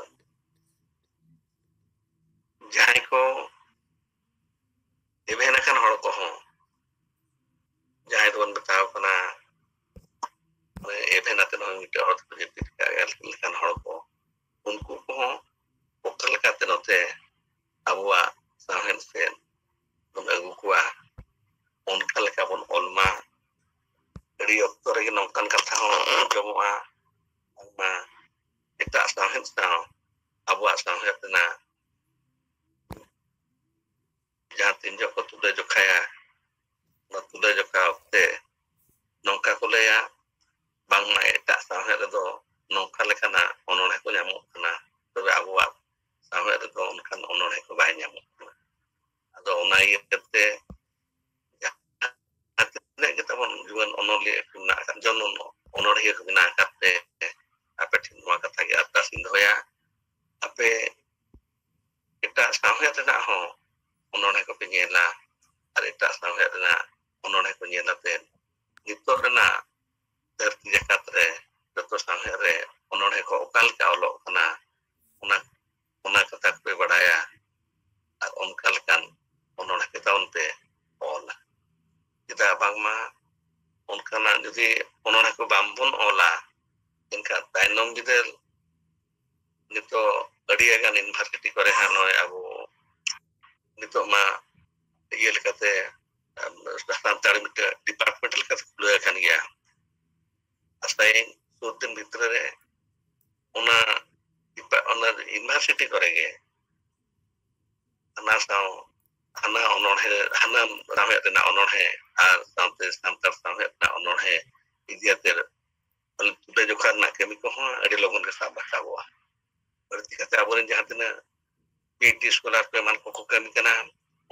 ᱡᱟᱦᱟᱸᱭ ᱠᱚ ᱮᱵᱷᱮᱱ ᱟᱠᱟᱱ ᱦᱚᱲ ᱠᱚᱦᱚᱸ, ᱡᱟᱦᱟᱸᱭ ᱫᱚᱵᱚᱱ ᱢᱮᱛᱟᱣ ᱠᱟᱱᱟ, ᱢᱟᱱᱮ, ᱮᱵᱷᱮᱱ ᱟᱛᱮᱫ ᱦᱚᱸ ᱢᱤᱫᱴᱮᱱ ᱦᱚᱲ ᱫᱚᱠᱚ ᱡᱟᱹᱯᱤᱫ ᱟᱠᱟᱫ ᱞᱮᱠᱟᱱ ᱦᱚᱲ ᱠᱚ, ᱩᱱᱠᱩ ᱠᱚᱦᱚᱸ ᱚᱠᱟ ᱞᱮᱠᱟᱛᱮ ᱱᱚᱛᱮ ᱟᱵᱚᱣᱟᱜ ᱥᱟᱶᱦᱮᱫ ᱥᱮᱫ ᱵᱚᱱ ᱟᱹᱜᱩ ᱠᱚᱣᱟ, ᱚᱱᱠᱟ ᱞᱮᱠᱟ ᱵᱚᱱ ᱚᱞ ᱢᱟ᱾ ᱟᱹᱰᱤ ᱚᱠᱛᱚ ᱨᱮᱜᱮ ᱱᱚᱝᱠᱟᱱ ᱠᱟᱛᱷᱟ ᱦᱚᱸ ᱟᱸᱡᱚᱢᱚᱜᱼᱟ, ᱵᱟᱝᱢᱟ ᱮᱴᱟᱜ ᱥᱟᱶᱦᱮᱫ ᱥᱟᱶ ᱟᱵᱚᱣᱟᱜ ᱥᱟᱶᱦᱮᱫ ᱨᱮᱱᱟᱜ ᱡᱟᱦᱟᱸ ᱛᱤᱱ ᱡᱚᱦᱚᱜ ᱠᱚ ᱛᱩᱞᱟᱹ ᱡᱚᱠᱷᱟᱭᱟ, ᱚᱱᱟ ᱛᱩᱞᱟᱹ ᱡᱚᱠᱷᱟ ᱚᱠᱛᱮ ᱱᱚᱝᱠᱟ ᱠᱚ ᱞᱟᱹᱭᱟ, ᱵᱟᱝᱢᱟ ᱮᱴᱟᱜ ᱥᱟᱶᱦᱮᱫ ᱨᱮᱫᱚ ᱱᱚᱝᱠᱟ ᱞᱮᱠᱟᱱᱟᱜ ᱚᱱᱚᱬᱦᱮ ᱠᱚ ᱧᱟᱢᱚᱜ ᱠᱟᱱᱟ, ᱛᱚᱵᱮ ᱟᱵᱚᱣᱟᱜ ᱥᱟᱶᱦᱮᱫ ᱨᱮᱫᱚ ᱚᱱᱠᱟᱱ ᱚᱱᱚᱬᱦᱮ ᱠᱚ ᱵᱟᱭ ᱧᱟᱢᱚᱜ ᱠᱟᱱᱟ᱾ ᱟᱫᱚ ᱚᱱᱟ ᱤᱭᱟᱹᱛᱮ ᱡᱟᱦᱟᱸ ᱛᱤᱱᱟᱹᱜ ᱢᱮᱱᱟᱜ ᱟᱠᱟᱫ, ᱡᱚᱱᱚᱱ ᱚᱱᱚᱬᱦᱤᱭᱟᱹ ᱠᱚ ᱢᱮᱱᱟᱜ ᱟᱠᱟᱫ ᱛᱮ ᱟᱯᱮ ᱴᱷᱮᱱ ᱱᱚᱣᱟ ᱠᱟᱛᱷᱟ ᱜᱮ ᱟᱨᱫᱟᱥ ᱤᱧ ᱫᱚᱦᱚᱭᱟ, ᱟᱯᱮ ᱮᱴᱟᱜ ᱥᱟᱶᱦᱮᱫ ᱨᱮᱱᱟᱜ ᱦᱚᱸ ᱚᱱᱚᱬᱦᱮ ᱠᱚᱯᱮ ᱧᱮᱞᱟ ᱟᱨ ᱮᱴᱟᱜ ᱥᱟᱶᱦᱮᱫ ᱨᱮᱱᱟᱜ ᱚᱱᱚᱬᱦᱮ ᱠᱚ ᱧᱮᱞ ᱟᱛᱮ ᱱᱤᱛᱚᱜ ᱨᱮᱱᱟᱜ ᱫᱷᱟᱹᱨᱛᱤ ᱡᱟᱠᱟᱛ ᱨᱮ ᱡᱚᱛᱚ ᱥᱟᱶᱦᱮᱫ ᱨᱮ ᱚᱱᱚᱬᱦᱮ ᱠᱚ ᱚᱠᱟ ᱞᱮᱠᱟ ᱚᱞᱚᱜ ᱠᱟᱱᱟ, ᱚᱱᱟ ᱚᱱᱟ ᱠᱟᱛᱷᱟ ᱠᱚᱯᱮ ᱵᱟᱲᱟᱭᱟ ᱟᱨ ᱚᱱᱠᱟ ᱞᱮᱠᱟᱱ ᱚᱱᱚᱬᱦᱮ ᱛᱟᱵᱚᱱ ᱯᱮ ᱚᱞᱟ᱾ ᱪᱮᱫᱟᱜ ᱵᱟᱝᱢᱟ ᱚᱱᱠᱟᱱᱟᱜ ᱡᱩᱫᱤ ᱚᱱᱚᱬᱦᱮ ᱠᱚ ᱵᱟᱝᱵᱚᱱ ᱚᱞᱟ, ᱮᱱᱠᱷᱟᱱ ᱛᱟᱭᱱᱚᱢ ᱵᱤᱫᱟᱹᱞ ᱱᱤᱛᱚᱜ ᱟᱹᱰᱤ ᱜᱟᱱ ᱤᱭᱩᱱᱤᱵᱷᱟᱨᱥᱤᱴᱤ ᱠᱚᱨᱮ ᱦᱟᱸᱜ ᱱᱚᱜᱼᱚᱭ ᱟᱵᱚ ᱱᱤᱛᱚᱜ ᱢᱟ ᱤᱭᱟᱹ ᱞᱮᱠᱟᱛᱮ ᱥᱟᱱᱛᱟᱲᱤ ᱢᱤᱫᱴᱮᱱ ᱰᱤᱯᱟᱨᱴᱢᱮᱱᱴ ᱞᱮᱠᱟᱛᱮ ᱠᱷᱩᱞᱟᱹᱣ ᱟᱠᱟᱱ ᱜᱮᱭᱟ᱾ ᱟᱥᱟᱭᱟᱹᱧ ᱥᱩᱨ ᱫᱤᱱ ᱵᱷᱤᱛᱨᱤ ᱨᱮ ᱚᱱᱟ ᱰᱤᱯᱟ-, ᱚᱱᱟ ᱤᱭᱩᱱᱤᱵᱷᱟᱨᱥᱤᱴᱤ ᱠᱚᱨᱮ ᱜᱮ ᱦᱟᱱᱟ ᱥᱟᱶ ᱦᱟᱱᱟ ᱚᱱᱚᱬᱦᱮ, ᱦᱟᱱᱟ ᱥᱟᱶᱦᱮᱫ ᱨᱮᱱᱟᱜ ᱚᱱᱚᱬᱦᱮ ᱟᱨ ᱥᱟᱶᱛᱮ ᱥᱟᱱᱛᱟᱲ ᱥᱟᱶᱦᱮᱫ ᱨᱮᱱᱟᱜ ᱚᱱᱚᱬᱦᱮ ᱤᱫᱤ ᱟᱛᱮ ᱛᱩᱞᱟᱹ ᱡᱚᱠᱷᱟ ᱨᱮᱱᱟᱜ ᱠᱟᱹᱢᱤ ᱠᱚᱦᱚᱸ ᱟᱹᱰᱤ ᱞᱚᱜᱚᱱ ᱜᱮ ᱥᱟᱵ ᱨᱟᱠᱟᱵᱚᱜᱼᱟ᱾ ᱵᱟᱹᱲᱛᱤ ᱠᱟᱛᱮ ᱟᱵᱚᱨᱮᱱ ᱡᱟᱦᱟᱸ ᱛᱤᱱᱟᱹᱜ ᱯᱤ ᱮᱭᱤᱪ ᱰᱤ ᱥᱠᱚᱞᱟᱨ ᱠᱚ ᱮᱢᱟᱱ ᱠᱚᱠᱚ ᱠᱟᱹᱢᱤ ᱠᱟᱱᱟ,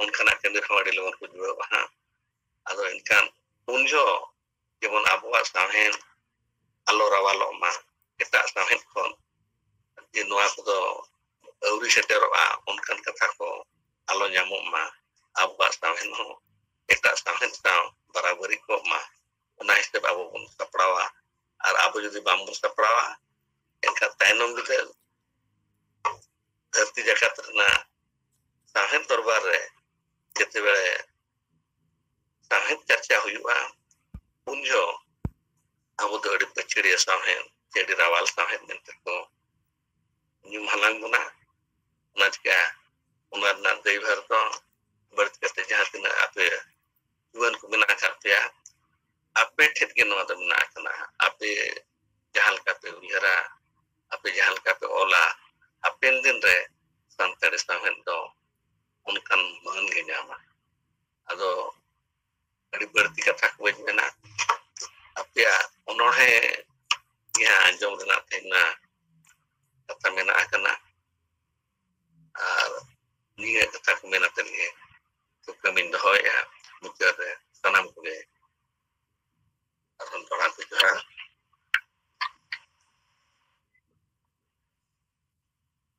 ᱚᱱᱠᱟᱱᱟᱜ ᱠᱟᱹᱢᱤ ᱨᱮᱦᱚᱸ ᱟᱹᱰᱤ ᱞᱚᱜᱚᱱ ᱠᱚ ᱡᱩᱲᱟᱹᱜᱼᱟ ᱦᱟᱸᱜ᱾ ᱟᱫᱚ ᱮᱱᱠᱷᱟᱱ ᱩᱱ ᱡᱚᱦᱚᱜ ᱡᱮᱢᱚᱱ ᱟᱵᱚᱣᱟᱜ ᱥᱟᱶᱦᱮᱫ ᱟᱞᱚ ᱨᱟᱣᱟᱞᱚᱜ ᱢᱟ, ᱮᱴᱟᱜ ᱥᱟᱶᱦᱮᱫ ᱠᱷᱚᱱ ᱡᱮ ᱱᱚᱣᱟ ᱠᱚᱫᱚ ᱟᱹᱣᱨᱤ ᱥᱮᱴᱮᱨᱚᱜᱼᱟ, ᱚᱱᱠᱟᱱ ᱠᱟᱛᱷᱟ ᱠᱚ ᱟᱞᱚ ᱧᱟᱢᱚᱜ ᱢᱟ, ᱟᱵᱚᱣᱟᱜ ᱥᱟᱶᱦᱮᱫ ᱦᱚᱸ ᱮᱴᱟᱜ ᱥᱟᱶᱦᱮᱫ ᱥᱟᱶ ᱵᱟᱨᱟᱵᱟᱹᱨᱤ ᱠᱚᱜ ᱢᱟ, ᱚᱱᱟ ᱦᱤᱥᱟᱹᱵ ᱟᱵᱚ ᱵᱚᱱ ᱥᱟᱯᱲᱟᱣᱟ᱾ ᱟᱨ ᱟᱵᱚ ᱡᱩᱫᱤ ᱵᱟᱝᱵᱚᱱ ᱥᱟᱯᱲᱟᱣᱟ, ᱮᱱᱠᱷᱟᱱ ᱛᱟᱭᱱᱚᱢ ᱵᱤᱫᱟᱹᱞ ᱫᱷᱟᱹᱨᱛᱤ ᱡᱟᱠᱟᱛ ᱨᱮᱱᱟᱜ ᱥᱟᱶᱦᱮᱫ ᱫᱚᱨᱵᱟᱨ ᱨᱮ ᱡᱮᱛᱮ ᱵᱮᱲᱮ ᱥᱟᱶᱦᱮᱫ ᱪᱟᱨᱪᱟ ᱦᱩᱭᱩᱜᱼᱟ, ᱩᱱ ᱡᱚᱦᱚᱜ ᱟᱵᱚ ᱫᱚ ᱟᱹᱰᱤ ᱯᱟᱹᱪᱷᱟᱹᱲᱤᱭᱟᱹ ᱥᱟᱶᱦᱮᱫ ᱥᱮ ᱟᱹᱰᱤ ᱨᱟᱣᱟᱞ ᱥᱟᱶᱦᱮᱫ ᱢᱮᱱᱛᱮ ᱠᱚ ᱧᱩᱢ ᱦᱟᱞᱟᱝ ᱵᱚᱱᱟ᱾ ᱚᱱᱟ ᱪᱤᱠᱟ ᱚᱱᱟ ᱨᱮᱱᱟᱜ ᱫᱟᱹᱭᱵᱷᱟᱨ ᱫᱚ ᱵᱟᱹᱲᱛᱤ ᱠᱟᱛᱮ ᱡᱟᱦᱟᱸ ᱛᱤᱱᱟᱹᱜ ᱟᱯᱮ ᱡᱩᱣᱟᱹᱱ ᱠᱚ ᱢᱮᱱᱟᱜ ᱟᱠᱟᱫ ᱯᱮᱭᱟ, ᱟᱯᱮ ᱴᱷᱮᱱ ᱜᱮ ᱱᱚᱣᱟ ᱫᱚ ᱢᱮᱱᱟᱜ ᱟᱠᱟᱱᱟ᱾ ᱟᱯᱮ ᱡᱟᱦᱟᱸ ᱞᱮᱠᱟ ᱯᱮ ᱩᱭᱦᱟᱹᱨᱟ, ᱟᱯᱮ ᱡᱟᱦᱟᱸ ᱞᱮᱠᱟ ᱯᱮ ᱚᱞᱟ, ᱦᱟᱯᱮᱱ ᱫᱤᱱ ᱨᱮ ᱥᱟᱱᱛᱟᱲᱤ ᱥᱟᱶᱦᱮᱫ ᱫᱚ ᱚᱱᱠᱟᱱ ᱢᱟᱹᱱ ᱜᱮ ᱧᱟᱢᱟ᱾ ᱟᱫᱚ ᱟᱹᱰᱤ ᱵᱟᱹᱲᱛᱤ ᱠᱟᱛᱷᱟ ᱠᱚ ᱵᱟᱹᱧ ᱢᱮᱱᱟ, ᱟᱯᱮᱭᱟᱜ ᱚᱱᱚᱬᱦᱮ ᱜᱮ ᱦᱟᱸᱜ ᱟᱸᱡᱚᱢ ᱨᱮᱱᱟᱜ ᱛᱮᱦᱮᱧ ᱢᱟ ᱠᱟᱛᱷᱟ ᱢᱮᱱᱟᱜ ᱟᱠᱟᱱᱟ᱾ ᱟᱨ ᱱᱤᱭᱟᱹ ᱠᱟᱛᱷᱟ ᱠᱚ ᱢᱮᱱ ᱟᱛᱮᱫ ᱜᱮ ᱠᱟᱹᱢᱤᱧ ᱫᱚᱦᱚᱭᱮᱫᱼᱟ᱾ ᱢᱩᱪᱟᱹᱫ ᱨᱮ ᱥᱟᱱᱟᱢ ᱠᱚᱜᱮ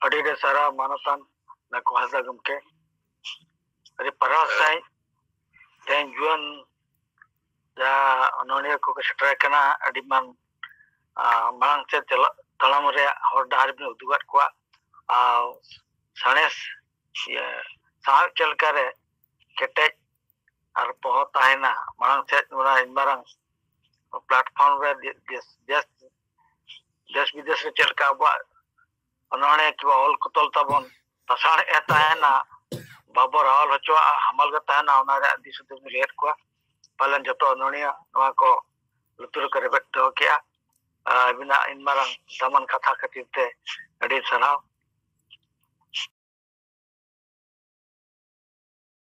ᱟᱹᱰᱤ ᱟᱹᱰᱤ ᱥᱟᱨᱦᱟᱣ ᱢᱟᱱᱚᱛᱟᱱ ᱱᱟᱠᱚ ᱦᱟᱸᱥᱫᱟ ᱜᱚᱢᱠᱮ᱾ ᱟᱹᱰᱤ ᱯᱟᱨᱦᱟᱣ ᱥᱟᱺᱦᱤᱡ ᱛᱮᱦᱮᱧ ᱡᱩᱣᱟᱹᱱ ᱡᱟᱦᱟᱸ ᱚᱱᱚᱬᱦᱤᱭᱟᱹ ᱠᱚᱠᱚ ᱥᱮᱴᱮᱨ ᱟᱠᱟᱱᱟ, ᱟᱹᱰᱤ ᱢᱟᱱ, ᱟᱨ ᱢᱟᱲᱟᱝ ᱥᱮᱫ ᱪᱟᱞᱟᱜ ᱛᱟᱲᱟᱢ ᱨᱮᱭᱟᱜ ᱦᱚᱨ ᱰᱟᱦᱟᱨ ᱵᱤᱱ ᱩᱫᱩᱜᱟᱫ ᱠᱚᱣᱟ᱾ ᱟᱨ ᱥᱟᱬᱮᱥ, ᱤᱭᱟᱹ, ᱥᱟᱶᱦᱮᱫ ᱪᱮᱫ ᱞᱮᱠᱟᱨᱮ ᱠᱮᱴᱮᱡ ᱟᱨ ᱯᱚᱦᱚ ᱛᱟᱦᱮᱱᱟ, ᱢᱟᱲᱟᱝ ᱥᱮᱫ ᱚᱱᱟ ᱤᱱ ᱢᱟᱨᱟᱝ platform ᱨᱮ ᱫᱮ-, ᱫᱮᱥ, ᱫᱮᱥ, ᱫᱮᱥ ᱵᱤᱫᱮᱥ ᱨᱮ ᱪᱮᱫ ᱞᱮᱠᱟ ᱟᱵᱚᱣᱟᱜ ᱚᱱᱚᱬᱦᱮ ᱠᱤ ᱚᱞ ᱠᱚ ᱛᱚᱞ ᱛᱟᱵᱚᱱ, ᱥᱟᱥᱟᱝ ᱮ ᱛᱟᱦᱮᱱᱟ, ᱵᱟᱵᱚ ᱨᱟᱣᱟᱞ ᱦᱚᱪᱚᱣᱟᱜᱼᱟ, ᱦᱟᱢᱟᱞ ᱜᱮ ᱛᱟᱦᱮᱱᱟ, ᱚᱱᱟ ᱨᱮᱭᱟᱜ ᱫᱤᱥ ᱦᱩᱫᱤᱥ ᱞᱟᱹᱭᱮᱫ ᱠᱚᱣᱟ᱾ ᱯᱟᱞᱮᱱ ᱡᱚᱛᱚ ᱚᱱᱚᱬᱦᱤᱭᱟᱹ ᱱᱚᱣᱟ ᱠᱚ ᱞᱩᱛᱩᱨ ᱨᱮᱠᱚ ᱨᱮᱵᱮᱫ ᱫᱚᱦᱚ ᱠᱮᱜᱼᱟ᱾ ᱟᱨ ᱟᱹᱵᱤᱱᱟᱜ ᱤᱱ ᱢᱟᱨᱟᱝ ᱫᱟᱢᱟᱱ ᱠᱟᱛᱷᱟ ᱠᱷᱟᱹᱛᱤᱨ ᱛᱮ ᱟᱹᱰᱤ ᱥᱟᱨᱦᱟᱣ᱾